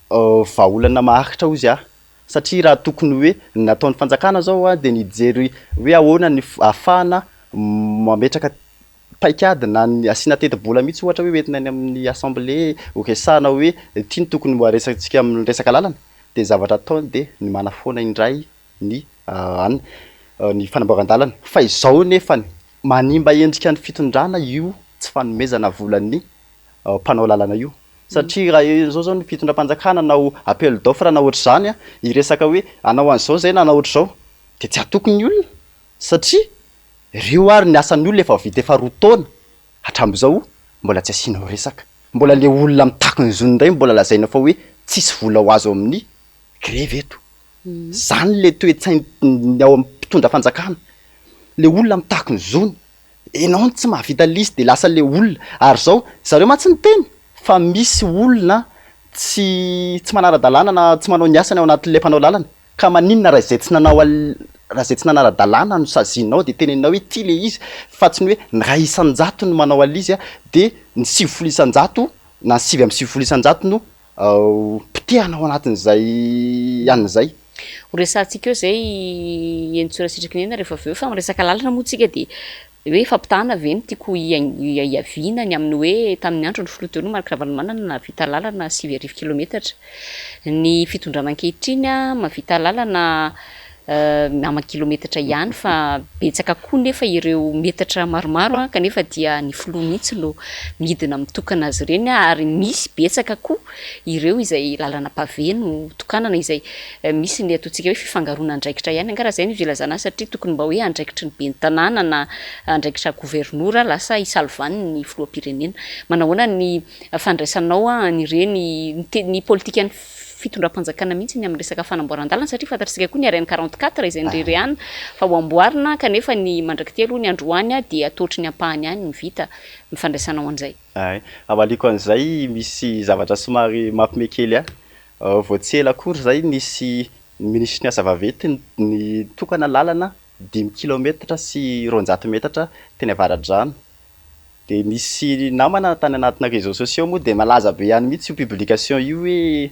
vahaolana maharitra hozy aho satria raha tokony hoe ny nataon'ny fanjakana zao dia nijery hoe ahoana ny ahafahana mametraka paikady na ny asiana tetibola mihitsy ohatra hoe hoentina any amin'ny assemblée horesahana hoe ity no tokony ho resahantsika amin'ny resaka lalana dia ny zavatra ataony dia ny manafoana indray ny an ny fanamboaran-dalana fa izao nefany manimba endrika ny fitondrana io tsy fanomezana volan'ny mpanao lalana io satria raha izao zao ny fitondram-panjakana hanao appel d'offre na ohatr'izany hiresaka hoe hanao an'izao zay na hanao ohatr'izao dia tsy hatoky ny olona satria ireo ary ny asan'ny olona efa vita efa 2 taona hatramin'izao mbola tsy asianao resaka mbola le olona mitaky ny zony indray mbola lazaina fa hoe tsisy vola ho azo amin'ny grevy eto zany le toe-tsain'ny ao amin'ny mpitondra fanjakana le olona mitaky ny zony Enao no tsy mahavita liste de lasa le olona ary zao zareo mantsy niteny fa misy olona tsy tsy manara-dalàna na tsy manao ny asany ao anatin'ilay mpanao lalana ka maninona raha izay tsy nanao al raha izay tsy nanara-dalàna no sazianao de teneninao hoe ity le izy fa tsy ny hoe ny 1% no manao an'izy a de ny 90% na ny 99% no potehana ao anatin'izay an'izay. Ho resahantsika eo izay Henintsoa Rasitrakinena rehefa avy eo fa miresaka lalana moa tsika dia hoe fampitahana ve no tiako hiaviana ny amin'ny hoe tamin'ny andron'ny filoha teo aloha Marc Ravalomanana nahavita lalana 9000 kilometatra. Ny fitondrana ankehitriny mahavita lalana aman-kilometatra ihany fa betsaka koa nefa ireo metatra maromaro kanefa dia ny filoha mihitsy no midina mitokana azy ireny ary misy betsaka koa ireo izay lalana pavé no tokanana izay misy ny ataontsika hoe fifangaroana andraikitra ihany angaha raha izay no ilazana azy satria tokony mba hoe andraikitry ny ben'ny tanàna na andraikitra governora lasa isalovan'ny filoham-pirenena. Manahoana ny fandraisanao an'ireny ny politikan'ny fitondram-panjakana mihitsy ny amin'ny resaka fanamboaran-dalana satria fantatr'isika koa ny RN 44 izay nireharehana fa ho amboarina kanefa ny mandrak'ity aloha ny androany dia toa ohatry ny ampahany ihany ny vita ny fandraisanao an'izay. Hay, hamaliako an'izay misy zavatra somary mampime kely ahy. Vao tsy ela akory izay nisy ny minisitry ny asa vaventy nitokana lalana 5 kilaometatra sy 200 metatra teny Avaradrano. Dia nisy namana tany anatina réseaux sociaux moa dia malaza be ihany mihitsy io publication io hoe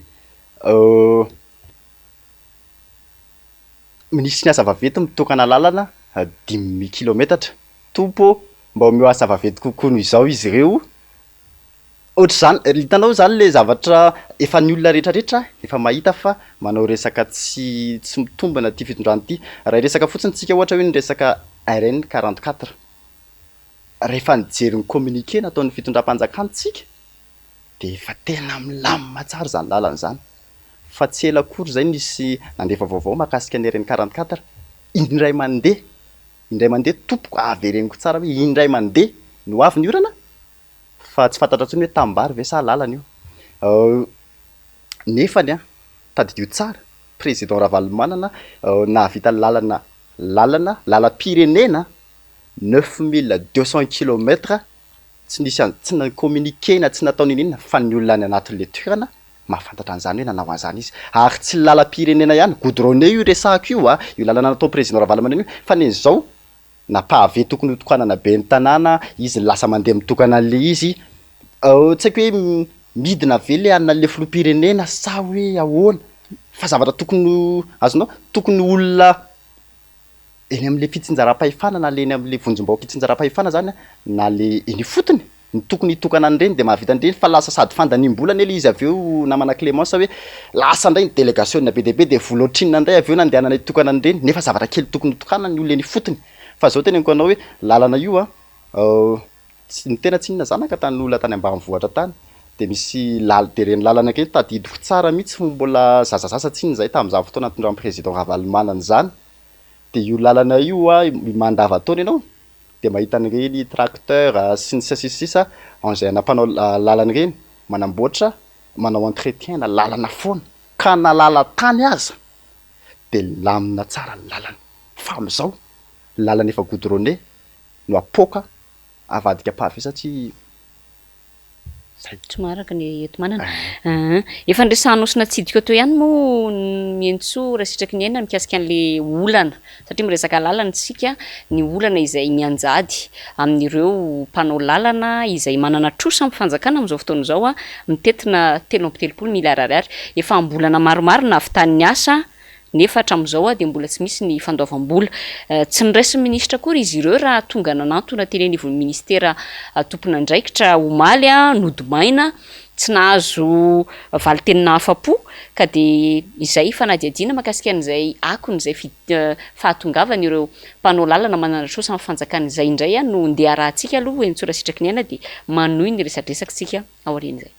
minisitry ny asa vaventy mitokana lalana 5 kilaometatra. Tompo ô, mba omeo asa vaventy kokoa noho izao izy ireo. Ohatr'izany, hitanao izany ilay zavatra efa ny olona rehetrarehetra efa mahita fa manao resaka tsy tsy mitombina ity fitondrana ity. Raha hiresaka fotsiny tsika ohatra hoe ny resaka RN 44. Rehefa nijery ny communiqué nataon'ny fitondram-panjakana tsika dia efa tena milamina tsara izany lalana izany. Fa tsy ela akory izay nisy nandefa vaovao mahakasika ny RN 44, indray mandeha, indray mandeha tompoko, avereniko tsara hoe indray mandeha no avy ny orana fa tsy fantatra intsony hoe tanimbary ve sa lalana io. Nefany an, tadidio tsara, président Ravalomanana nahavita lalana, lalana, lalam-pirenena 9200 kilomètres tsy nisy an, tsy ni-communiquer-na, tsy natao n'inon'inona fa ny olona any anatin'ilay toerana mahafantatra an'izany hoe nanao an'izany izy. Ary tsy ny lalam-pirenena ihany, goudronné io resahako io a, io lalana natao président Ravalomanana io, fa nen'izao na pavé tokony ho tokanana ben'ny tanàna, izy lasa mandeha mitokana an'ilay izy, tsy haiko hoe midina ve le anona le filoham-pirenena sa hoe ahoana, fa zavatra tokony ho, azonao, tokony olona eny amin'ilay fitsinjaram-pahefana na le eny amin'ilay vonjim-bahoaka itsinjaram-pahefana zany na le eny ifotony no tokony hitokana an'ireny de mahavita an'ireny fa lasa sady fandaniam-bola anie le izy avy eo namana Clémence hoe lasa indray ny délégation be dia be de vola ohatrinona indray avy eo nandehanana hitokana an'ireny nefa zavatra kely tokony hotokanana ny olona eny ifotony fa zao teneniko anao hoe lalana io a tsy ny tena tsinona zanaka tany olona tany ambanivohitra tany de misy lal- de ireny lalana ireny tadidiko tsara mihitsy fony mbola zazazaza tsinona izahay tamin'izany fotoana nitondran'ny président Ravalomanana izany de io lalana io a mandava-taona ianao de mahita an'ireny tracteur sy ny sisa sy ny sisa engin-na mpanao lalana ireny manamboatra. manao entretien na lalana foana ka na lalan-tany aza dia lamina tsara ny lalana fa amin'izao lalana efa goudronné no apoaka avadika pavé satria zay. Tsy maharaka ny enti-manana. Aa. Efa niresahanao sy natsidika teo ihany moa ny Miantsoa Rasitraky ny Aina mikasika an'ilay olana, satria miresaka lalana isika, ny olana izay mianjady amin'ireo mpanao lalana izay manana trosa amin'ny fanjakana amin'izao fotoana izao, mitentina 33 miliara ariary. Efa am-bolana maromaro nahavitan'ny asa nefa hatramin'izao dia mbola tsy misy ny fandoavam-bola. Tsy noraisin'ny minisitra akory izy ireo raha tonga nanantona teny anivon'ny minisitera tompon'andraikitra omaly, nody maina, tsy nahazo valin-teny nahafa-po ka dia izay fanadihadiana mahakasika an'izay akon'izay fahatongavan'ireo mpanao lalana manana trosa amin'ny fanjakana izay indray no ndeha arahantsika aloha eny Tsorasitraky ny Aina dia manohy ny resadresaka isika aorian'izay.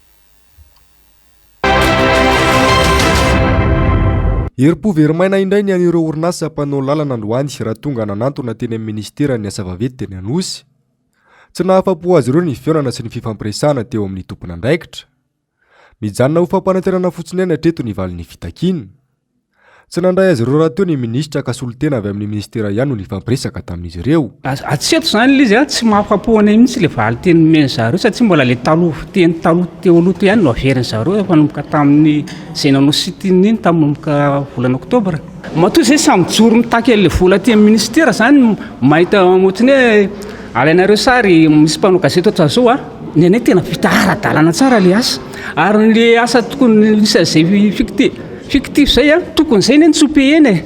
Herim-po very maina indray ny an'ireo orinasa mpanao lalana androany raha tonga nanantona teny amin'ny minisiteran'ny asa vaventy teny Anosy. Tsy nahafa-po azy ireo ny fihaonana sy ny fifampiresahana teo amin'ny tompon'andraikitra. Mijanona ho fampanantenana fotsiny ihany hatreto ny valin'ny fitakiana. Tsy nandray azy ireo rahateo ny minisitra ka solontena avy amin'ny minisitera ihany no nifampiresaka tamin'izy ireo. Hatreto izany ilay izy an, tsy mahafa-po anay mihitsy ilay valin-teny nomen'ny zareo satria mbola ilay taloha teny taloha teo aloha teo ihany no averin'ny zareo efa nanomboka tamin'ny izay nanao sit-in iny tamin'ny nanomboka volana oktobra. Matoa izay samy mijoro mitaky an'ilay vola aty amin'ny minisitera izany mahita ohatran'ny hoe alainareo sary misy mpanao gazety ohatran'izao an, ny anay tena vita ara-dalàna tsara ilay asa ary ilay asa tokony isan'izay ficti- Fictif zay a, tokony zay ne tsy ho payena e.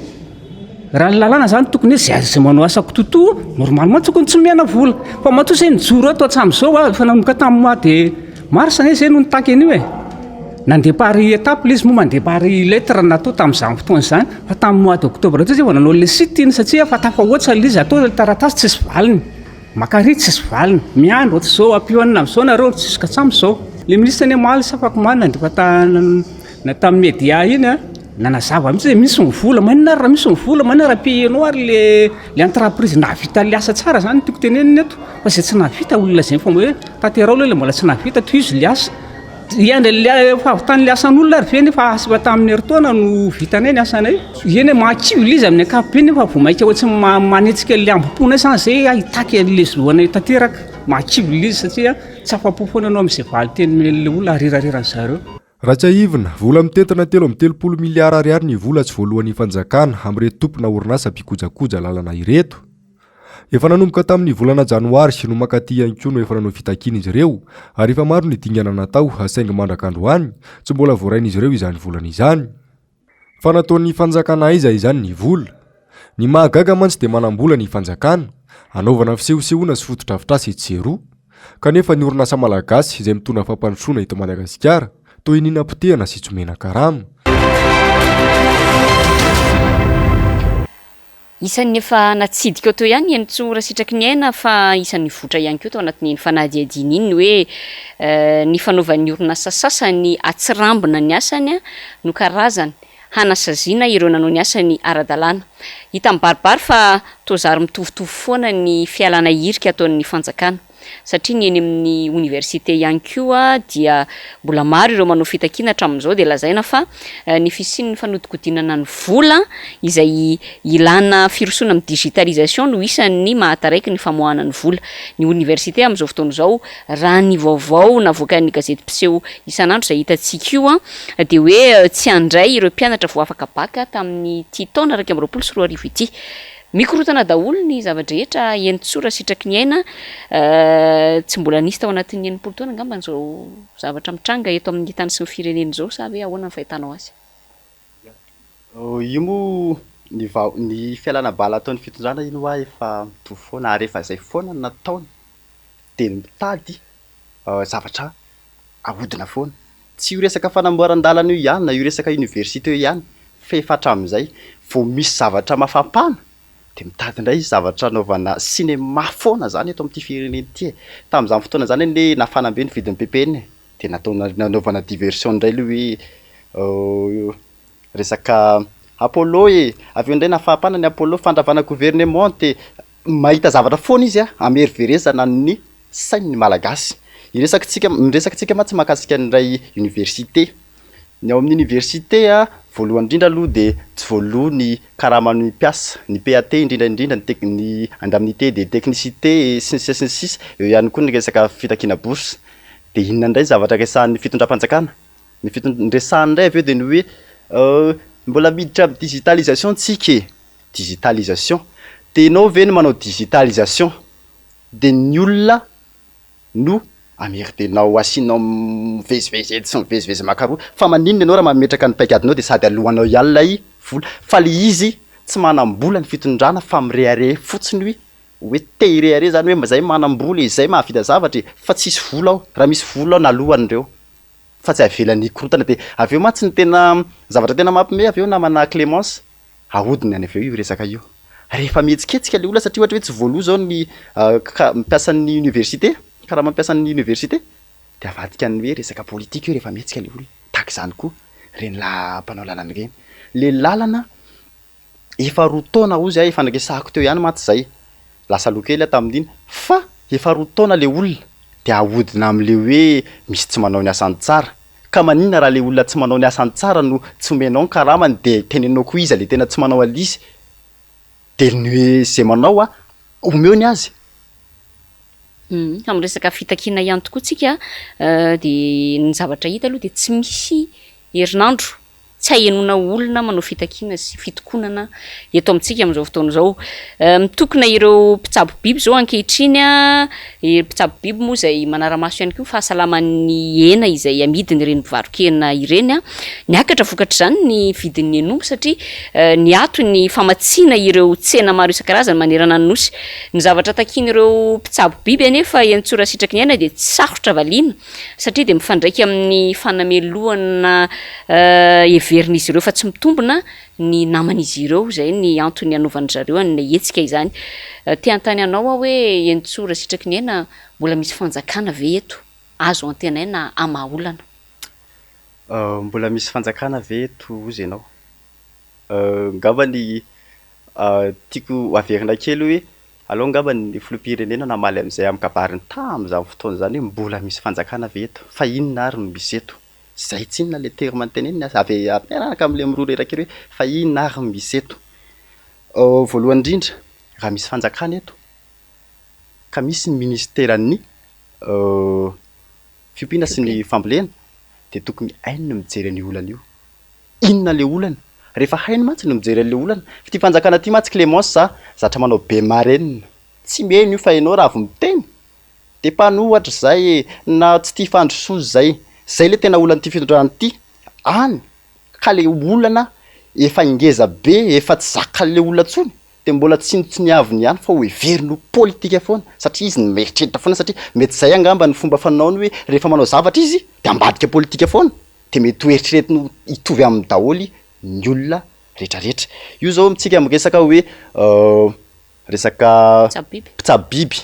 Raha ny lalàna zany tokony hoe zay zay manao asa kitotoa normalement tokony tsy omena vola. Fa matoa zay nijoro ato hatramin'izao a, efa nanomboka tamin'ny mois de mars anie zay no nitaky an'io e. Nandeha par étape le izy moa mandeha par lettre natao tamin'izany fotoana izany fa tamin'ny mois d'octobre teo zay vao nanao le site iny satria efa tafahoatra le izy atao le taratasy tsisy valiny. Makary tsisy valiny. Miandry ohatr'izao ampionona amin'izao nareo jusqu'à hatramin'izao. Le ministre anie omaly sa afak'omaly nandefa ta Na tamin'ny media iny a, nanazava mihitsy hoe misy ny vola, maninona ary raha misy ny vola, maninona raha payer-nao ary le le entreprise nahavita le asa tsara zany no tiako tenenina eto, fa zay tsy nahavita olona zay efa hoe tanterao aloha le mbola tsy nahavita, tohizo le asa, hiandry an'le fahavitan'le asan'olona ary ve nefa asa efa tamin'ny herintaona no vitanay ny asanay, eny e mahakivy le izy amin'ny ankapobeny nefa vao mainka ohatry ny manetsika an'le hambom-ponay zany zay hitaky an'le zo anay tanteraka, mahakivy le izy satria tsy afa-po foana ianao amin'izay valin-teny omen'le olona arirareran'ny zareo. Raha tsiahivina, vola mitentina 33 miliara ariary ny vola tsy voaloan'ny fanjakana amin'ireto tompona orinasa mpikojakoja lalana ireto. Efa nanomboka tamin'ny volana janoary no mankaty ihany koa no efa nanao fitakiana izy ireo ary efa maro ny dingana natao saingy mandrak'androany tsy mbola voarain'izy ireo izany volana izany. Fa nataon'ny fanjakana aiza izany ny vola? Ny mahagaga mantsy dia manam-bola ny fanjakana, anaovana fisehosehoana sy fotodrafitrasa etsy sy eroa. Kanefa ny orinasa malagasy izay mitondra fampandrosoana eto Madagasikara toa iniana potehana sy tsy omena karama. Isan'ny efa natsidika teo ihany ny Henintsoa Rasitraky ny Aina fa isan'ny nivoitra ihany koa tao anatin'iny fanadihadiana iny ny hoe ny fanaovan'ny orinasa sasany atsirambina ny asany no karazany hanasaziana ireo nanao ny asany ara-dalàna. Hita mibaribary fa toa zary mitovitovy foana ny fialana hirika ataon'ny fanjakana. Satria ny eny amin'ny oniversite ihany koa dia mbola maro ireo manao fitakiana hatramin'izao dia lazaina fa ny fisian'ny fanodikodinana ny vola izay ilana firosoana amin'ny digitalisation no isan'ny mahataraiky ny famoahana ny vola. Ny oniversite amin'izao fotoana izao raha ny vaovao navoakan'ny gazety mpiseho isan'andro izay hitantsika io dia hoe tsy handray ireo mpianatra vao afaka bacc tamin'ity taona 2021 ity. Mikorontana daholo ny zava-drehetra, Henintsoa sitraky ny aina, tsy mbola nisy tao anatin'ny 60 taona angamba izao zavatra mitranga eto amin'ny tany sy ny firenena izao sa ve ahoana ny fahitanao azy? Io moa ny vao ny fialana bala ataon'ny fitondrana iny hoa efa mitovy foana ary efa izay foana no nataony dia ny mitady zavatra ahodina foana. Tsy io resaka fanamboaran-dalana io ihany na io resaka université io ihany fa efa hatramin'izay vao misy zavatra mafampana dia mitady indray zavatra anaovana cinéma foana zany eto amin'ity firenena ity e! Tamin'izany fotoana izany anie nafana be ny vidin'ny ppn e! Dia natao nanaovana diversion indray ilay hoe resaka Apollo e! Avy eo indray nafampana ny Apollo, fandravana gouvernement e! Mahita zavatra foana izy hameriverezana ny sain'ny Malagasy. Iresakitsika, miresaka tsika mantsy mahakasika ny iray université. Ny ao amin'ny université a, voalohany indrindra aloha dia tsy voaloa ny karaman'ny mpiasa, ny PAT indrindra indrindra, ny tec- ny indemnité de technicité sy ny sisa sy ny sisa, eo ihany koa ny resaka fitakiana bourse. Dia inona indray ny zavatra resahan'ny fitondram-panjakana? Ny fiton- ny resahany indray avy eo dia ny hoe mbola miditra amin'ny digitalisation tsika e, digitalisation. Dia ianao ve no manao digitalisation? Dia ny olona no amerdenao asianao mivezivezy etsy sy mivezivezy mankaroa, fa maninona ianao raha mametraka ny paikadinao dia sady alohanao ihany ilay vola, fa le izy tsy manam-bola ny fitondrana fa mirehareha fotsiny hoe hoe te hirehareha zany hoe zay manam-bola e, zay mahavita zavatra e, fa tsisy vola ao, raha misy vola ao nalohany ireo fa tsy avelany hikorontana, dia avy eo mantsy ny tena zavatra tena mampime avy eo namana Clemence, Ahodiny any avy eo io resaka io. Rehefa mihetsiketsika le olona satria ohatra hoe tsy voaloa zao ny ka- mpiasan'ny université, karama mpiasan'ny université, de avadika ny hoe resaka politika io rehefa mihetsika le olona. Tahaka izany koa ireny la- mpanao lalana ireny. Le lalana efa roa taona hozy aho efa niresahako teo ihany mantsy zay, lasa aloha kely aho tamin'iny, fa efa roa taona le olona de ahodina am'le hoe misy tsy manao ny asany tsara. Ka maninona raha le olona tsy manao ny asany tsara no tsy omenao ny karamany de tenenao koa iza le tena tsy manao an'izy de ny hoe ze manao a omeo ny azy. Amin'ny resaka fitakiana ihany tokoa tsika dia ny zavatra hita aloha dia tsy misy herinandro Tsy ahenoana olona manao fitakiana sy fitokonana eto amintsika amin'izao fotoana izao. Mitokona ireo mpitsabo biby izao ankehitriny, ireo mpitsabo biby moa izay manara-maso ihany koa ny fahasalaman'ny hena izay amidin'ireny mpivaro-kena ireny. Niakatra vokatr'izany ny vidin'ny hen'omby satria niato ny famatsiana ireo tsena maro isan-karazany manerana ny Nosy. Ny zavatra takian'ireo mpitsabo biby anefa eny Tsorasitraky ny Aina dia tsy sarotra valiana. satria dia mifandraika amin'ny fanamelohana heverin'izy ireo fa tsy mitombina ny naman'izy ireo, izay ny antony hanaovan-dry zareo an'ilay hetsika izany. Te hanontany anao aho hoe Henintsoa Rasitraky ny Aina, mbola misy fanjakana ve eto azo antenaina hamaha olana? Mbola misy fanjakana ve eto hozy ianao? Angamba ny tiako averina kely hoe Aleo angamba ny filoham-pirenena namaly amin'izay amin'ny kabariny tamin'izany fotoana izany hoe mbola misy fanjakana ve eto? Fa inona ary no misy eto? Izay tsinona ilay terme noteneniny aza avy miaraka amin'ilay miroa reraka ery hoe fa inona ary no misy eto? Voalohany indrindra, raha misy fanjakana eto ka misy ny minisiteran'ny fiompiana sy ny fambolena dia tokony hainy ny mijery an'io olana io. Inona le olana? Rehefa hainy mantsy ny mijery an'le olana. F'ity fanjakana ity mantsy Clémence a, zatra manao be marenina. Tsy miheno io fa ianao raha vao miteny de mpanohatra zay e, na tsy tia fandrosoa zay. Zay le tena olan'ity fitondrana ity any ka le olana efa ngeza be, efa tsy zakan'le olona tsony de mbola tsinontsiniaviny ihany fa ho heveriny ho politika foana satria izy no mieritreritra foana satria mety zay angamba ny fomba fanaony hoe rehefa manao zavatra izy de ambadika politika foana. dia mety ho eritreretiny ho hitovy aminy daholo ny olona rehetrarehetra. Io zao amintsika miresaka hoe resaka mpitsabo biby,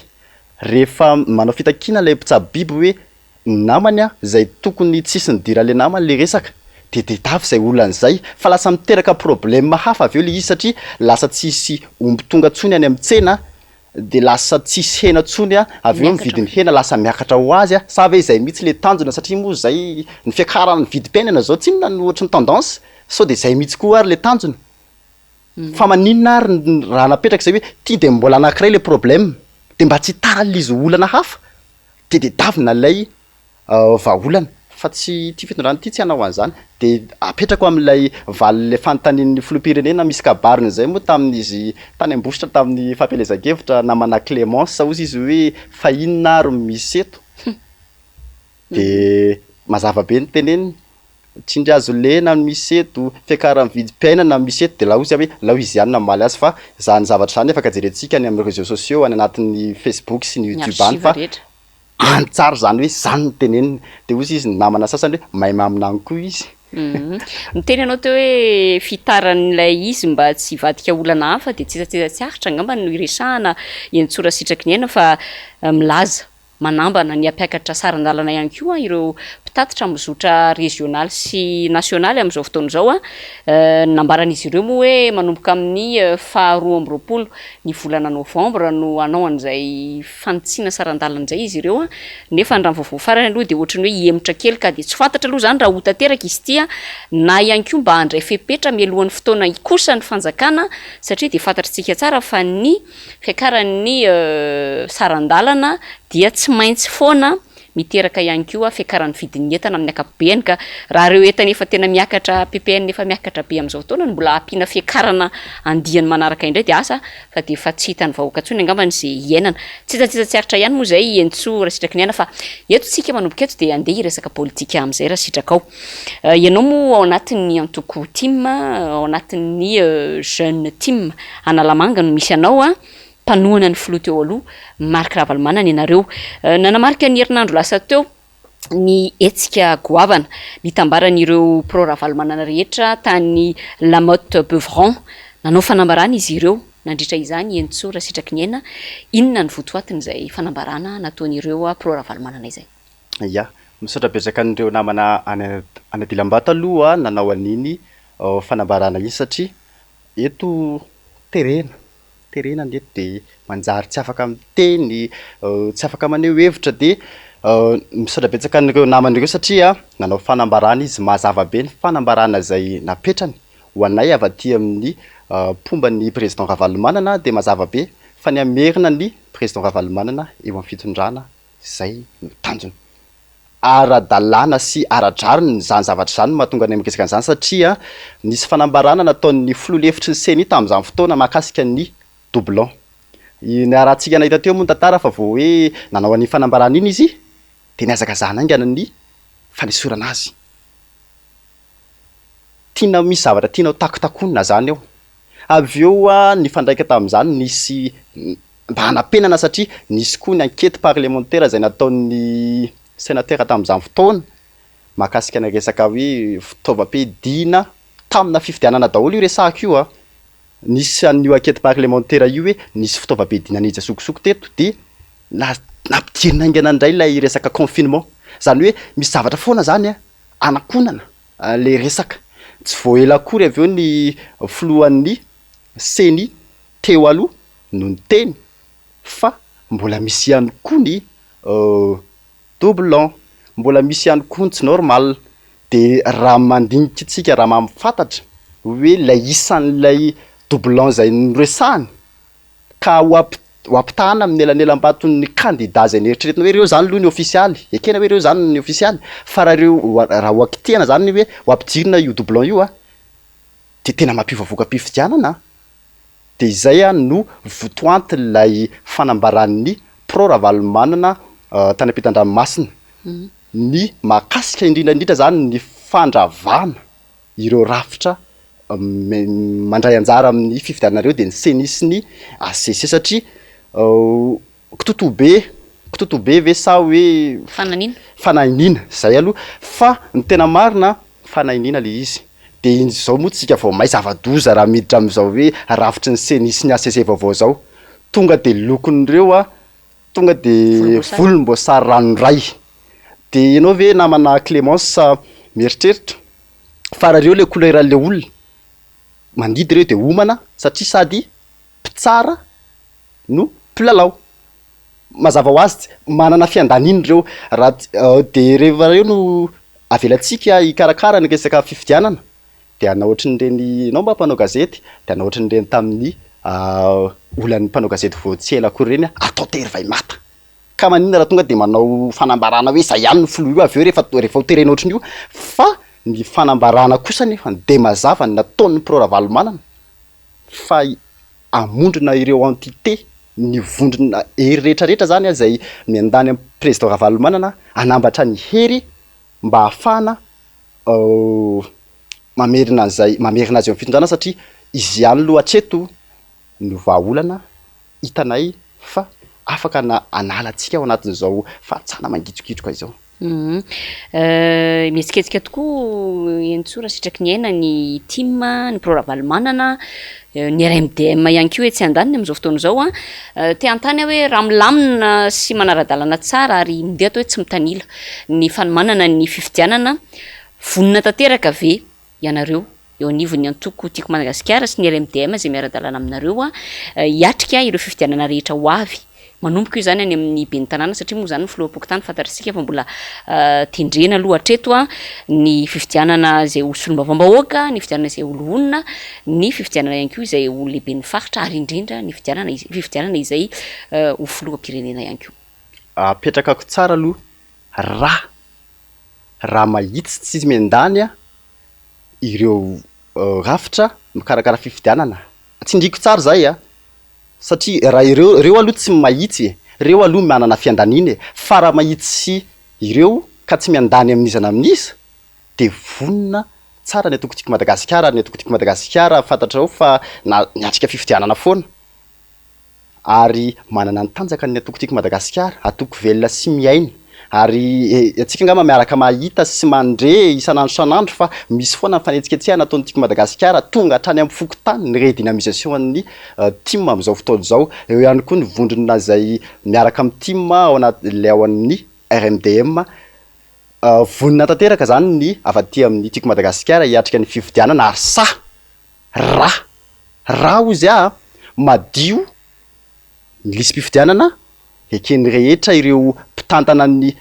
rehefa manao fitakiana ilay mpitsabo biby hoe ny namany a izay tokony tsisy nidiran'ilay namany le resaka de tedavy izay olana izay fa lasa miteraka problème hafa avy eo le izy satria lasa tsisy omby tonga intsony any amin'ny tsena de lasa tsisy hena tsony a, avy eo ny vidin'ny hena lasa miakatra ho azy a, sa ve izay mihitsy le tanjona satria moa zay ny fiakaran'ny vidim-piainana zao tsinona no ohatry ny tendance, sao de zay mihitsy koa ary le tanjona? Fa maninona ary raha napetraka izay hoe ty de mbola anakiray le problème de mba tsy hitaran'le izy olana hafa de tedavina lay vahaolana fa tsy ity fitondrana ity tsy hanao an'izany dia apetrako amin'ilay valin'ilay fanontanian'ny filoham-pirenena misy kabariny izay moa tamin'izy tany Ambositra tamin'ny fampielezan-kevitra namana Clémence hozy izy hoe fa inona ary no misy eto dia mazava be ny teneniny tsindry hazo lena no misy eto fiakaran'ny vidim-piainana no misy eto dia laozy aho hoe alao izy ihany no hamaly azy fa izany zavatra izany afaka jerentsika any amin'ny réseaux sociaux any anatin'ny Facebook sy ny YouTube any fa Any tsara izany hoe izany no teneniny. Dia hozy izy ny namana sasany hoe mahay maminany koa izy. Niteny ianao teo hoe fitaran'ilay izy mba tsy hivadika olana hafa dia tsetsatsetsa tsy aritra angamba no iresahana eny Tsorasitraky ny aina fa milaza. Manambana ny hampiakatra saran-dalana ihany koa ireo mpitatitra amin'ny zotra rezionaly sy nasionaly amin'izao fotoana izao. Nambaran'izy ireo moa hoe manomboka amin'ny faha 22 ny volana novambra no hanao an'izay fanitsiana saran-dalana izay izy ireo. Nefa raha ny vaovao farany aloha dia ohatran'ny hoe hihemotra kely ka dia tsy fantatra aloha izany raha ho tanteraka izy ity na ihany koa mba handray fepetra mialohan'ny fotoana kosa ny fanjakana satria dia fantatr'tsika tsara fa ny Fiakaran'ny saran-dalana dia tsy maintsy foana miteraka ihany koa fiakaran'ny vidin'ny entana amin'ny ankapobeny ka raha ireo entana efa tena miakatra ppn efa miakatra be amin'izao fotoana no mbola ampiana fiakarana andiany manaraka indray dia asa fa dia efa tsy hitan'ny vahoaka intsony angambany izay hiainana. Tsy hita tsy aritra ihany moa izay Henintsoa Rasitraky Ny Aina fa eto tsika manomboka eto dia andeha hiresaka politika amin'izay raha sitrakao. Ianao moa ao anatin'ny antoko tim, ao anatin'ny jeune tim Analamanga no misy anao a, mpanohana ny filoha teo aloha Marc Ravalomanana ianareo. Nanamarika ny herinandro lasa teo ny hetsika goavana nitambaran'ireo pro Ravalomanana rehetra tany Lamotte Beuvron. Nanao fanambarana izy ireo nandritra izany, Henintsoa Rasitraky-Ny Aina. Inona ny votoatin'izay fanambarana nataon'ireo pro Ravalomanana izay? Ya, misaotra betsaka an'ireo namana any any Dilambato aloha nanao an'iny fanambarana iny satria eto terena, terena ny eto de manjary tsy afaka miteny, tsy afaka maneho hevitra de misaotra betsaka an'ireo namana ireo satria nanao fanambarana izy, mazava be ny fanambarana izay napetrany ho anay avy aty amin'ny mpomba ny président Ravalomanana de mazava be fa ny hamerina ny président Ravalomanana eo amin'ny fitondrana Izay no tanjona. Ara-dalàna sy ara-drariny izany zavatra izany no mahatonga anay miresaka an'izany satria nisy fanambarana nataon'ny filoha lefitry ny ceni tamin'izany fotoana mahakasika ny doublon. Niarahantsika nahita teo moa ny tantara fa vao hoe nanao an'iny fanambarana iny izy dia nihazakazahana haingana ny fanesorana azy. Tiana misy zavatra tiana ho takotakonina izany eo. Avy eo nifandraika tamin'izany nisy mba hanapenana satria nisy koa ny enquete parlementaire izay nataon'ny senatera tamin'izany fotoana mahakasika ny resaka hoe fitaovam-piadiana tamina fifidianana daholo io resahako io an! Nisy an'io enquete parlementaire io hoe nisy fitaovam-piadiana niditra sokosoko teto dia nampidirina haingana indray ilay resaka confinement. Izany hoe misy zavatra foana izany an, anakonana ilay resaka. Tsy vao ela akory avy eo ny filohan'ny ceni teo aloha no niteny fa mbola misy ihany koa ny doublon, mbola misy ihany koa ny tsy normal. De raha mandinika tsika, raha mahafantatra hoe ilay isan'ilay doublon izay noresahany ka ho amp- ho ampitahana amin'ny elanelam-baton'ny kandida izay neritreretina hoe ireo izany aloha ny ofisialy, ekena hoe ireo izany ny ofisialy fa raha ireo raha ho kitihana izany hoe ho ampidirina io doublon io an, de tena mampiova voka-pifidianana an! Dia izay no votoantin'ilay fanambaran'ny Pro Ravalomanana tany ampitan-dranomasina. Ny mahakasika indrindra indrindra izany ny fandravana ireo rafitra mandray anjara amin'ny fifidianana ireo dia ny Ceni sy ny HCC satria Kitotoa be, kitotoa be ve sa hoe. Fanahiniana? Fanahiniana, zay aloha. Fa ny tena marina, fanahiniana le izy. De izao moa tsika vao may zava-doza raha miditra amin'izao hoe rafitry ny ceni sy ny HCC vaovao zao. Tonga de lokon'ireo a, tonga de volomboasary ranoray. De ianao ve namana Clémence mieritreritra fa raha ireo le couleur an'le olona, mandidy ireo de homana satria sady mpitsara no mpilalao. Mazava ho azy, manana fiandaniana ireo. Raha dia rehefa ireo no avelantsika hikarakara ny resaka fifidianana dia hanao ohatran'ireny, ianao mba mpanao gazety, dia hanao ohatran'ireny tamin'ny olan'ny mpanao gazety vao tsy ela akory ireny, atao tery vay mata. Ka maninona raha tonga dia manao fanambarana hoe izay ihany no filoha io avy eo rehefa rehefa ho terena ohatran'io fa ny fanambarana kosa anefa dia mazava ny nataon'ny Pro Ravalomanana fa hamondrona ireo entité, ny vondrona hery rehetra rehetra zany izay miandany amin'ny président Ravalomanana hanambatra ny hery mba hahafahana mamerina an'izay, mamerina azy eo amin'ny fitondrana satria izy ihany aloha hatreto no vahaolana hitanay fa afaka hanala antsika ao anatin'izao fahantrana mangitsokitsoka izao. Mihetsiketsika tokoa Henintsoa raha sitraky ny aina ny tim, ny Pro Ravalomanana, ny RMDM ihany koa etsy andaniny amin'izao fotoana izao an. Te hanontany aho hoe raha milamina sy manara-dalana tsara ary ndeha atao hoe tsy mitanila ny fanomanana ny fifidianana, vonona tanteraka ve ianareo eo anivon'ny antoko Tiako Madagasikara sy ny RMDM izay miara-dalana aminareo hiatrika ireo fifidianana rehetra ho avy. Manomboka io izany any amin'ny ben'ny tanàna satria moa izany ny filoham-pokontany fantatr'isika fa mbola tendrena aloha hatreto ny fifidianana izay ho solombavambahoaka, ny fifidianana izay ho loholona, ny fifidianana ihany koa izay ho lehiben'ny faritra ary indrindra ny fifidianana fifidianana izay ho filoham-pirenena ihany koa. Apetrakako tsara aloha raha raha mahitsy tsy miandany ireo rafitra mikarakara fifidianana. Tsindriako tsara izay a! Satria raha ireo, ireo aloha tsy mahitsy e! Ireo aloha manana fiandaniana e! Fa raha mahitsy ireo ka tsy miandany amin'iza na amin'iza dia vonona tsara ny antoko Tiako Madagasikara ary ny antoko Tiako Madagasikara fantatrao fa na niatrika fifidianana foana. Ary manana ny tanjaka ny antoko Tiako Madagasikara, antoko velona sy miaina. Ary antsika angamba miaraka mahita sy mandre isan'andro isan'andro fa misy foana ny fanetsiketsehana ataon'ny Tiako Madagasikara, tonga hatrany amin'ny fokontany ny redynamisation an'ny tim amin'izao fotoana izao. Eo ihany koa ny vondrona izay miaraka amin'ny tim ao anaty ilay ao amin'ny RMDM. Vonona tanteraka izany ny avy aty amin'ny Tiako Madagasikara hiatrika ny fifidianana ary sahy Ra, ra hozy aho a, madio ny lisi-pifidianana, eken'ny rehetra ireo mpitantana ny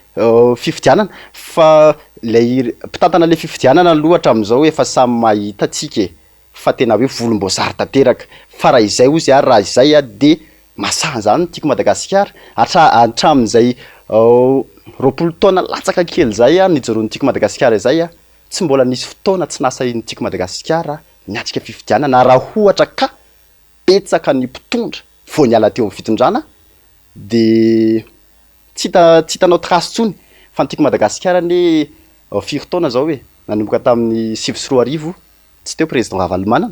fifidianana, fa ilay mpitantana ilay fifidianana aloha hatramin'izao efa samy mahita tsika e, fa tena hoe volomboasary tanteraka, fa raha izay hozy aho raha izay dia masaha an'izany ny Tiako Madagasikara, hatra- hatramin'izay 20 taona latsaka kely izay nijoroan'ny Tiako Madagasikara izay Tsy mbola nisy fotoana tsy nahasahian'ny Tiako Madagasikara niatrika fifidianana raha ohatra ka betsaka ny mpitondra vao niala teo amin'ny fitondrana dia tsy hita tsy hitanao trace intsony fa ny Tiako Madagasikara anie firy taona izao e, nanomboka tamin'ny 2009 tsy teo président Ravalomanana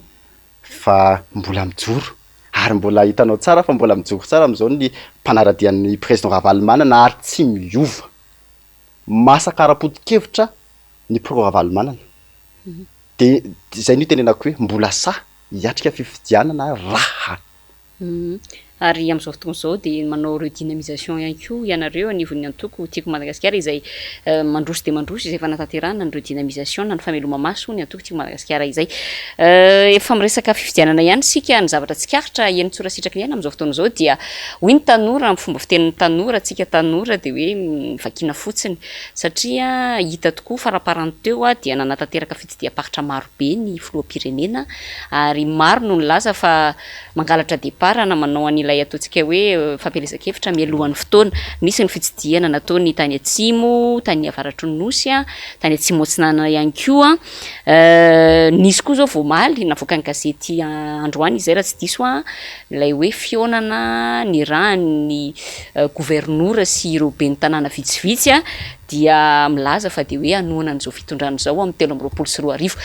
fa mbola mijoro ary mbola hitanao tsara fa mbola mijoro tsara amin'izao ny mpanara-dia an'ny président Ravalomanana ary tsy miova. Masaka ara-poto-kevitra ny Pro Ravalomanana. Dia izay no itenenako hoe mbola sahy hiatrika fifidianana raha. Ary amin'izao fotoana izao dia manao redynamisation ihany koa ianareo anivon'ny antoko Tiako Madagasikara izay mandroso dia mandroso izay fanatanterahana ny redynamisation na ny fameloma-maso ny antoko Tiako Madagasikara izay. Efa miresaka fifidianana ihany isika, ny zavatra tsikaritra eny Tsorasitraky ny aina amin'izao fotoana izao dia hoy ny tanora amin'ny fomba fitenin'ny tanora, antsika tanora dia hoe vakiana fotsiny satria hita tokoa faraparany teo dia nanatanteraka fitsidiham-paritra maro be ny filoham-pirenena ary maro no nilaza fa mangalatra départ na manao an'ilay ataontsika hoe fampielezan-kevitra mialohan'ny fotoana. Nisy ny fitsidihana nataony tany atsimo, tany avaratry ny nosy, tany atsimo atsinanana ihany koa. Nisy koa izao vao omaly navoakan'ny gazety androany izay raha tsy diso aho, ilay hoe fihaonana nirahan'ny governora sy ireo ben'ny tanàna vitsivitsy dia milaza fa dia hoe hanohana an'izao fitondrana izao amin'ny 2023.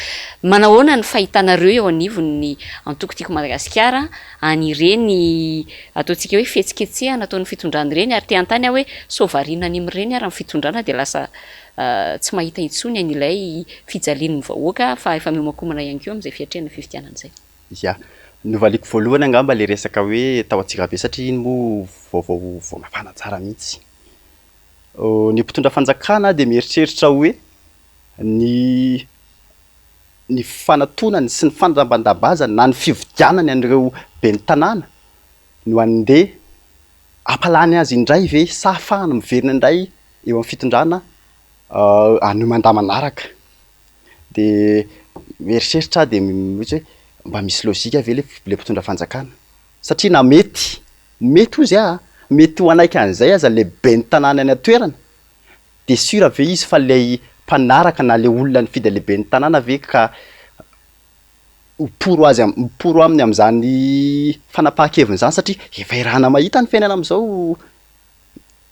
Manahoana ny fahitanareo eo anivon'ny antoko Tiako Madagasikara an'ireny ataontsika hoe fihetsiketsehana ataon'ny fitondrana ireny ary te hanontany aho hoe sao variana any amin'ireny ary ny fitondrana dia lasa tsy mahita intsony an'ilay fijalian'ny vahoaka fa efa miomankomana ihany koa amin'izay fiatrehana fifidianana izay. Ya. Novaliako voalohany angamba ilay resaka hoe tao Antsirabe satria iny moa vaovao vao mafana tsara mihitsy. Ny mpitondra fanjakana dia mieritreritra hoe ny ny fanatonany sy ny fandambandambazany na ny fividianany an'ireo ben'ny tanàna no handeha hampalany azy indray ve sa hahafahany miverina indray eo amin'ny fitondrana an'io mandat manaraka. Dia mieritreritra aho dia mihitsy hoe mba misy lojika ve ilay mpitondra fanjakana? Satria na mety, mety hozy aho, mety ho hanaiky an'izay aza ilay ben'ny tanàna any an-toerana, dia sûr ve izy fa ilay mpanaraka na ilay olona nifidy an'ilay ben'ny tanàna ve ka ho pour azy, ho pour aminy amin'izany fanapahan-keviny izany satria efa iarahana mahita ny fiainana amin'izao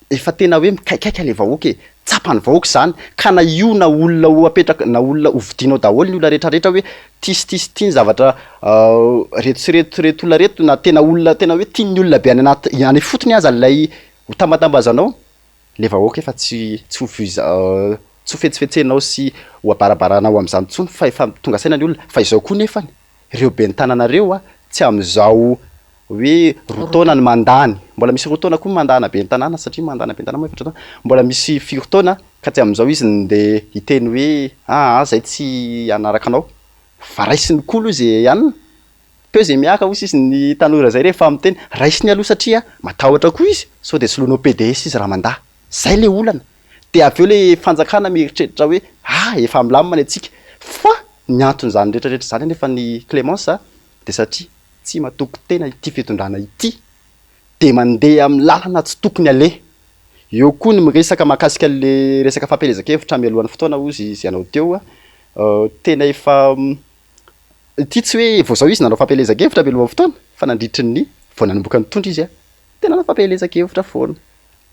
Efa tena hoe mikaikaika le vahoaka e! Tsapan'ny vahoaka izany ka na io na olona ho apetraka na olona ho vidianao daholo ny olona rehetra rehetra hoe ty sy ty sy ty ny zavatra reto sy reto reto olona reto na tena olona tena hoe tian'ny olona be any anaty any ifotony aza ilay ho tambatambazanao. Le vahoaka efa tsy tsy ho tsy ho fetsifetsenao sy ho abarabaranao amin'izany intsony fa efa tonga saina ny olona. Fa izao koa nefany, ireo ben'ny tanana ireo a, tsy amin'izao hoe roa taona ny mandany, mbola misy roa taona koa ny mandana ben'ny tanàna satria mandana ben'ny tanàna moa efatra taona, mbola misy firy taona ka tsy amin'izao izy no ndeha hiteny hoe aa zay tsy hanaraka anao fa raisiny koa aloha ze anona. Teo izay miaka hoy sisa ny tanora izay rehefa miteny, raisiny aloha satria matahotra koa izy sao dia soloinao pds izy raha mandà. Zay le olana. Dia avy eo le fanjakana mieritreritra hoe ah efa milamina ny antsika. Fa ny anton'izany rehetra rehetra izany anefa ny Clemence dia satria tsy matoky tena ity fitondrana ity dia mandeha amin'ny lalana tsy tokony aleha. Eo koa ny miresaka mahakasika an'le resaka fampielezan-kevitra mialohan'ny fotoana hozy izy ianao teo, tena efa Ity tsy hoe vao izao izy nanao fampielezan-kevitra mialohan'ny fotoana fa nandritry ny vao nanomboka nitondra izy dia nanao fampielezan-kevitra foana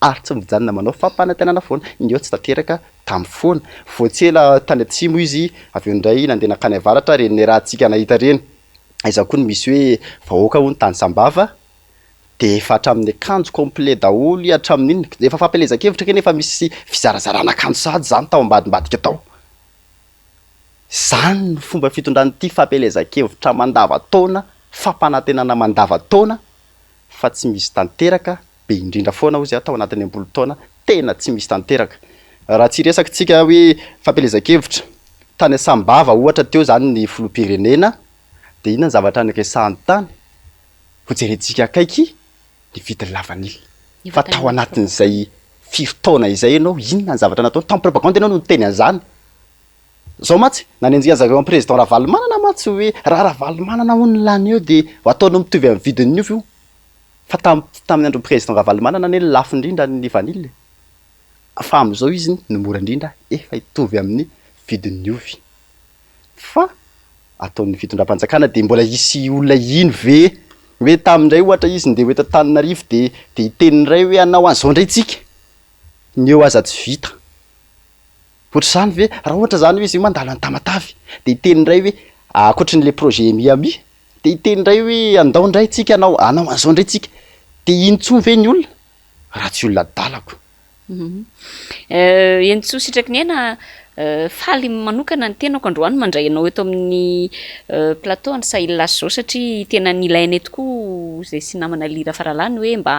ary tsy mijanona manao fampanantenana foana. Ny eo tsy tanteraka tamin'ny foana. Vao tsy ela tany atsimo izy avy eo indray nandeha nankany avaratra ireny niarahantsika nahita ireny. Aiza koa no misy hoe vahoaka hono tany Sambava dia efa hatramin'ny akanjo complet daholo hatramin'ny inona. Efa fampielezan-kevitra ireny efa misy fizarazarana akanjo sahady izany tao ambadimbadika tao. Izany no fomba fitondran'ity fampielezan-kevitra mandavan-taona, fampanantenana mandavan-taona fa tsy misy tanteraka, be indrindra foana hozy aho tao anatin'ny am-polo taona, tena tsy misy tanteraka. Raha tsy hiresaka tsika hoe fampielezan-kevitra, tany Sambava ohatra teo izany ny filoham-pirenena, dia inona ny zavatra niresahany tany? Hojerentsika akaiky ny vidin'ny lavanila. Fa tao anatin'izay firy taona izay ianao, inona ny zavatra nataony? Tamin'ny propagande ianao no niteny an'izany. Zao mantsy, nanenjika an'zareo an'i président Ravalomanana mantsy hoe raha Ravalomanana hono no lany eo dia ho ataonao mitovy amin'ny vidin'ny ovy io. Fa tam- tamin'ny andron'ny président Ravalomanana anie no lafo indrindra ny vanille e. Fa amin'izao izy no mora indrindra efa hitovy amin'ny vidin'ny ovy. Fa ataon'ny fitondram-panjakana dia mbola hisy olona hino ve hoe tamin'indray ohatra izy ndeha ho eto Antananarivo dia dia hiteny indray hoe hanao an'izao indray tsika? Ny eo aza tsy vita. Ohatr'izany ve? Raha ohatra izany hoe izy io mandalo any Tamatave dia hiteny indray hoe ankoatran'ilay projet Miami dia hiteny indray hoe andao indray tsika hanao hanao an'izao indray tsika dia hino intsony ve ny olona? Raha tsy olona adalako. Henintsoa sitraky ny aina, faly manokana ny tenako androany mandray anao eto amin'ny plateau an'i Sahil Lasy izao satria tena nilainay tokoa izay sy namana Lira Faralahy ny hoe mba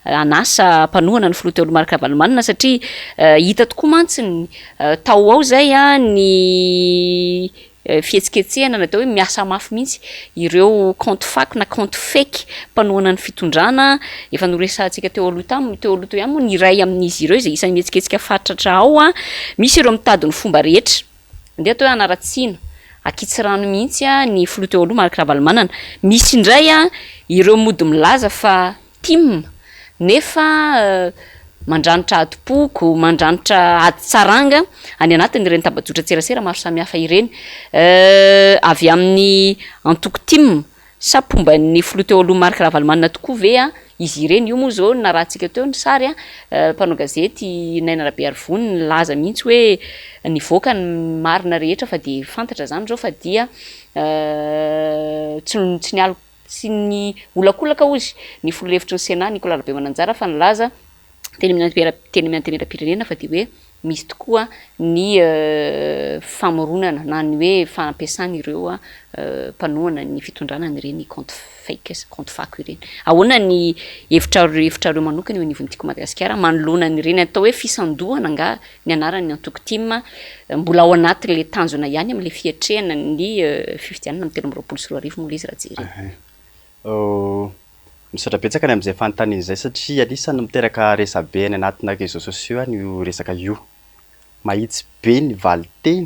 hanasa mpanohana ny filoha teo aloha Marc Ravalomanana satria hita tokoa mantsy ny tao ho ao izay ny fihetsiketsehana na atao hoe miasa mafy mihitsy ireo kaonty fako na kaonty fake mpanohana ny fitondrana. Efa noresahantsika teo aloha tam- teo aloha teo ihany moa ny iray amin'izy ireo izay isan'ny mihetsiketsika fatratra ao. Misy ireo mitady ny fomba rehetra, andeha atao hoe hanaratsiana, ankitsirano mihitsy ny filoha teo aloha Marc Ravalomanana. Misy indray ireo mody milaza fa Tim, nefa mandranitra adim-poko, mandranitra adi-tsaranga any anatin'ireny tambajotran-tserasera maro samihafa ireny. Avy amin'ny antoko tim sa mpomba ny filoha teo aloha Marc Ravalomanana tokoa ve izy ireny? Io moa izao narahantsika teo ny sary, mpanao gazety Naina Rabearivony nilaza mihitsy hoe nivoaka ny marina rehetra fa dia fantatra izany izao fa dia tsy tsy nialoka Tsy ny olakolaka hozy ny filoha lefitry ny Sénat Nicolas Rabemananjara fa nilaza teny amin'ny teny amin'ny Antenimierampirenena fa dia hoe misy tokoa ny famoronana na ny hoe fampiasana ireo mpanohana ny fitondrana an'ireny compte fake sy compte fako ireny. Ahoana ny hevitrareo hevitrareo manokana eo anivon'ny Tiako Madagasikara manoloana an'ireny atao hoe fisandohana angaha ny anaran'ny antoko tim mbola ao anatin'ilay tanjona ihany amin'ilay fiatrehana ny fifidianana amin'ny 2023 moa ilay izy raha jerena. Misaotra betsaka ny amin'izay fanontaniana izay satria anisan'ny miteraka resabe any anatina réseaux sociaux any io resaka io. Mahitsy be ny valinteny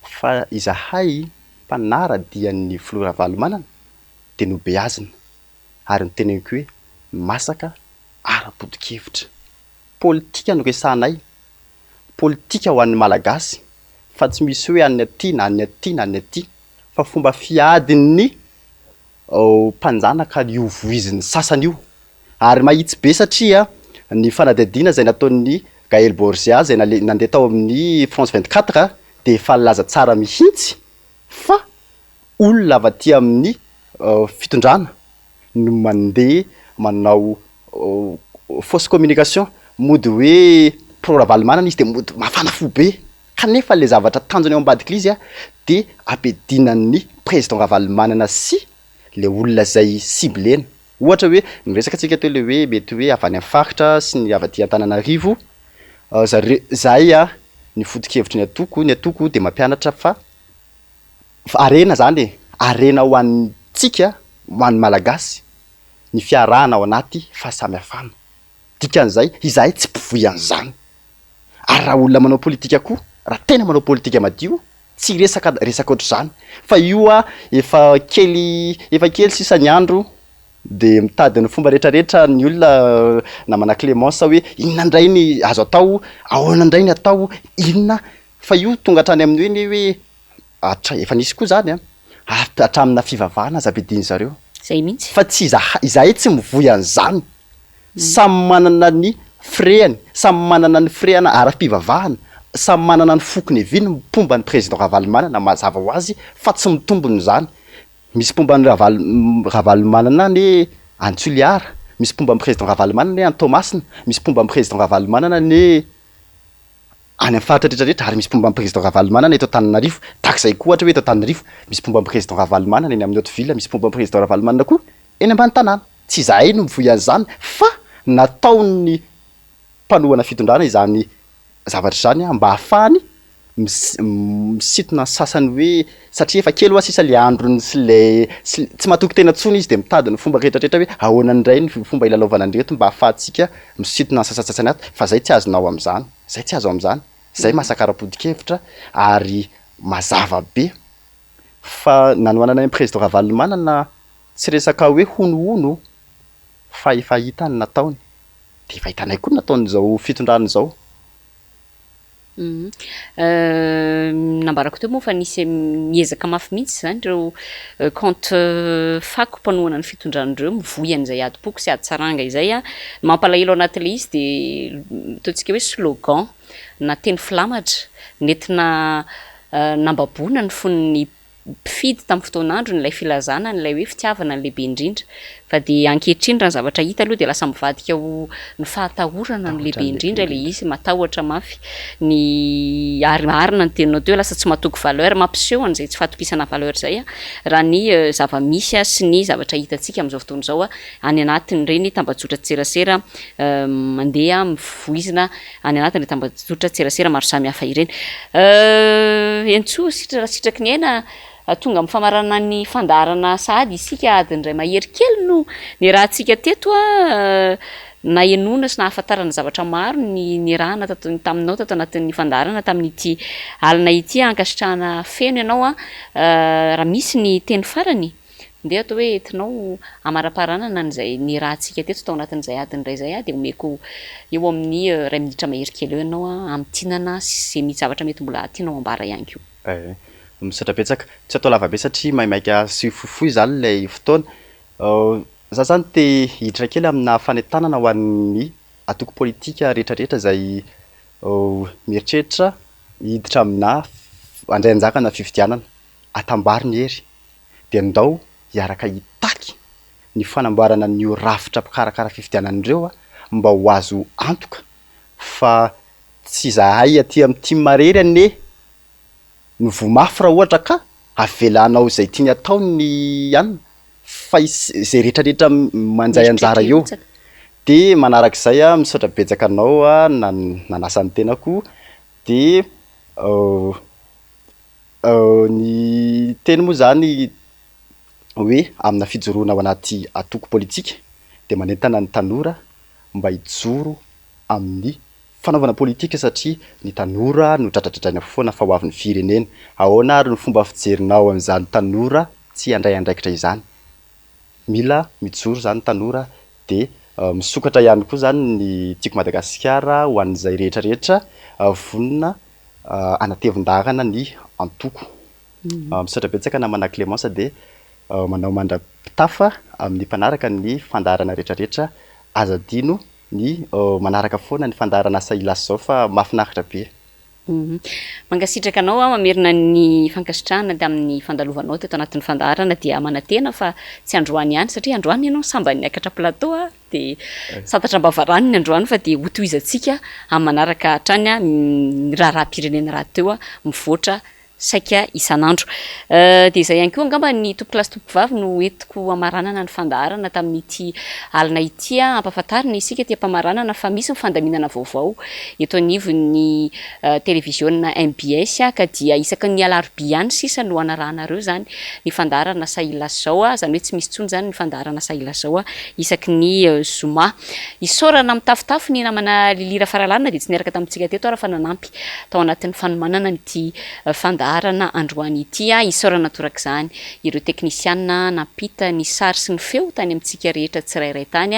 fa izahay mpanara-dia an'ny filoha Ravalomanana dia nobeazina ary noteneniko hoe masaka ara-poto-kevitra. Politika no resahanay, politika ho an'ny Malagasy fa tsy misy hoe an'ny aty na an'ny aty na an'ny aty fa fomba fiadin'ny mpanjanaka io voizin'ny sasany io ary mahitsy be satria ny fanadihadiana izay nataon'ny Gaël Borgia izay nandeha tao amin'ny France 24 dia efa nilaza tsara mihitsy fa olona avy aty amin'ny fitondrana no mandeha manao fausse communication. Mody hoe pro Ravalomanana izy de mody mafana fo be, kanefa le zavatra tanjony ao ambadik'le izy a de ampiadinan'ny président Ravalomanana sy le olona zay ciblena. Ohatra hoe niresaka tsika teo le hoe mety hoe avy any amin'ny faritra sy ny avy aty Antananarivo zareo, zahay a ny foto-kevitry ny antoko, ny antoko de mampianatra fa harena zany e, harena ho antsika, ho an'ny Malagasy ny fiarahana ao anaty fahasamihafana. Dikan'izay, izahay tsy mpivoy an'izany. Ary raha olona manao politika koa, raha tena manao politika madio, tsy hiresaka resaka ohatr'izany. Fa io a, efa kely, efa kely sisa ny andro, dia mitady ny fomba rehetrarehetra ny olona, namana Clémence hoe inona indray ny azo atao, ahoana indray ny atao, inona, fa io tonga hatrany amin'ny hoe ny hoe Atra, efa nisy koa zany an, hatramina fivavahana aza ampidian'ny zareo. Zay mihitsy. Fa tsy izahay, izahay tsy mivoy an'izany. Samy manana ny firehany, samy manana ny firehana ara-pivavahana, samy manana ny foko niaviany ny mpomba ny président Ravalomanana mazava ho azy fa tsy mitombina izany. Misy mpomba an'i Ravalo, Ravalomanana anie any Toliara, misy mpomba ny président Ravalomanana anie any Toamasina, misy mpomba ny président Ravalomanana anie any amin'ny faritra rehetra rehetra ary misy mpomba an'i président Ravalomanana eto Antananarivo, tahaka izay koa ohatra hoe eto Antananarivo misy mpomba an'i président Ravalomanana eny amin'ny haute ville, misy mpomba an'i président Ravalomanana koa eny ambany tanàna. Tsy izahay no mivoy an'izany fa nataon'ny mpanohana fitondrana izany zavatra izany mba hahafahany misintona ny sasany hoe satria efa kely hoa sisa le androny sy le sy tsy matoky tena intsony izy dia mitady ny fomba rehetra rehetra hoe ahoana indray ny fomba hilalaovana an'ireto mba hahafahantsika misintona ny sasantsasany ato fa zay tsy azonao amin'izany. Zay tsy azo amin'izany, zay masaka ara-poto-kevitra ary mazava be fa nanohanana an'i Président Ravalomanana tsy resaka hoe honohono fa efa hita ny nataony, dia efa hitanay koa ny nataon'izao fitondrana izao. Nambarako teo moa fa nisy miezaka mafy mihitsy izany ireo compte fako mpanohana ny fitondrana ireo mivoy an'izay adim-poko sy adi-tsaranga izay. Ny mampalahelo anatin'ilay izy dia ataontsika hoe slogan na teny filamatra nentina nambaboana ny fon'ny mpifidy tamin'ny fotoan'androny ilay filazana an'ilay hoe fitiavana no lehibe indrindra. Fa dia ankehitriny raha ny zavatra hita aloha dia lasa mivadika ho ny fahatahorana no lehibe indrindra ilay izy, matahotra mafy ny ary marina ny teninao teo hoe lasa tsy matoky valeur, mampiseho an'izay tsy fahatokisana valeur izay raha ny zava-misy sy ny zavatra hitantsika amin'izao fotoana izao any anatin'ireny tambajotran-tserasera mandeha mivoizina any anatin'ireny tambajotran-tserasera maro samihafa ireny. Hentsoa, sitra sitraky ny aina, tonga amin'ny famaranana ny fandaharana sahady isika, adiny iray mahery kely no niarahantsika teto, nahenoana sy nahafantarana zavatra maro ny niarahana tato taminao tato anatin'ny fandaharana tamin'ity alina ity, ankasitrahana feno ianao raha misy ny teny farany. Ndeha atao hoe entinao hamaraparanana an'izay niarahantsika teto tao anatin'izay adiny iray izay dia omeko eo amin'ny iray minitra mahery kely eo ianao hamintinana sy izay mety zavatra mety mbola tianao ambara ihany koa. Eh, misaotra betsaka. Tsy atao lava be satria maimaika sy fohifohy izany ilay fotoana. Za zany te hiditra kely amina fanentanana ho an'ny antoko politika rehetrarehetra izay mieritreritra hiditra amina handray anjara amina fifidianana. Atambaro ny hery. dia ndao hiaraka hitaky ny fanamboarana an'io rafitra mpikarakara fifidianana ireo mba ho azo antoka fa tsy izahay aty amin'ny tim irery anie no voa mafy raha ohatra ka avela hanao izay tiany atao ny anona fa izay rehetra rehetra mandray anjara eo. Dia manarak'izay aho misaotra betsaka anao nanasa ny tenako dia Ny teny moa izany hoe amina fijoroana ao anaty antoko politika dia manentana ny tanora mba hijoro amin'ny fanaovana politika satria ny tanora no dradradradraina foana fa ho avin'ny firenena. Ahoana ary ny fomba fijerinao an'izany tanora tsy handray andraikitra izany? Mila mijoro izany ny tanora dia misokatra ihany koa izany ny Tiako Madagasikara ho an'izay rehetra rehetra vonona hanatevin-daharana ny antoko. Misaotra betsaka namana Clémence dia manao mandra-pitafa amin'ny mpanaraka ny fandaharana rehetra rehetra. Aza adino ny manaraka foana ny fandaharan'asa Ilasy izao fa mahafinaritra be. Mankasitraka anao aho mamerina ny fankasitrahana tamin'ny fandalovanao teto anatin'ny fandaharana dia manantena fa tsy androany ihany satria androany ianao sambany niakatra plateau a, dia santatra am-bavarano ny androany fa dia hotohizantsika amin'ny manaraka hatrany ny raharaham-pirenena rahateo mivoatra saika isan'andro. Dia izay ihany koa angamba ny tompokolahy sy tompokovavy no entiko hamaranana ny fandaharana tamin'ity alina ity. Ampahafantarina isika aty am-pamaranana fa misy ny fandaminana vaovao eto anivon'ny televiziona mbs ka dia isaky ny alarobia ihany sisa no hanarahanareo izany ny fandaharana Sahilazao, izany hoe tsy misy intsony izany ny fandaharana Sahilazao isaky ny zoma. Isaorana mitafotafo ny namana Lily Rafaralahy na dia tsy niaraka tamintsika teto ara fa nanampy tao anatin'ny fanomanana an'ity fandaharana androany ity. Isaorana torak'izany ireo teknisiana nampita ny sary sy ny feo tany amintsika rehetra tsirairay tany.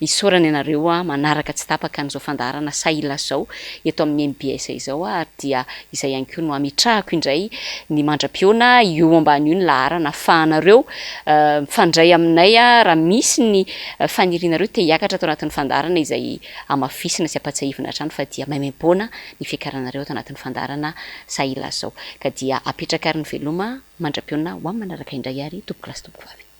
Isaorana ianareo manaraka tsy tapaka an'izao fandaharana Sahy Lazao eto amin'ny mbs izao ary dia izay ihany koa no hametrahako indray ny mandra-pihaona io ambany io ny laharana ahafahanareo mifandray aminay raha misy ny fanirianareo te hiakatra ato anatin'ny fandaharana izay hamafisina sy ampatsiahivina hatrany fa dia maimaimpoana ny fiakaranareo ato anatin'ny fandaharana Sahy Lazao. Ka dia apetraka ary ny veloma mandra-pihaona ho amin'ny manaraka indray ary tompokolahy sy tompokovavy.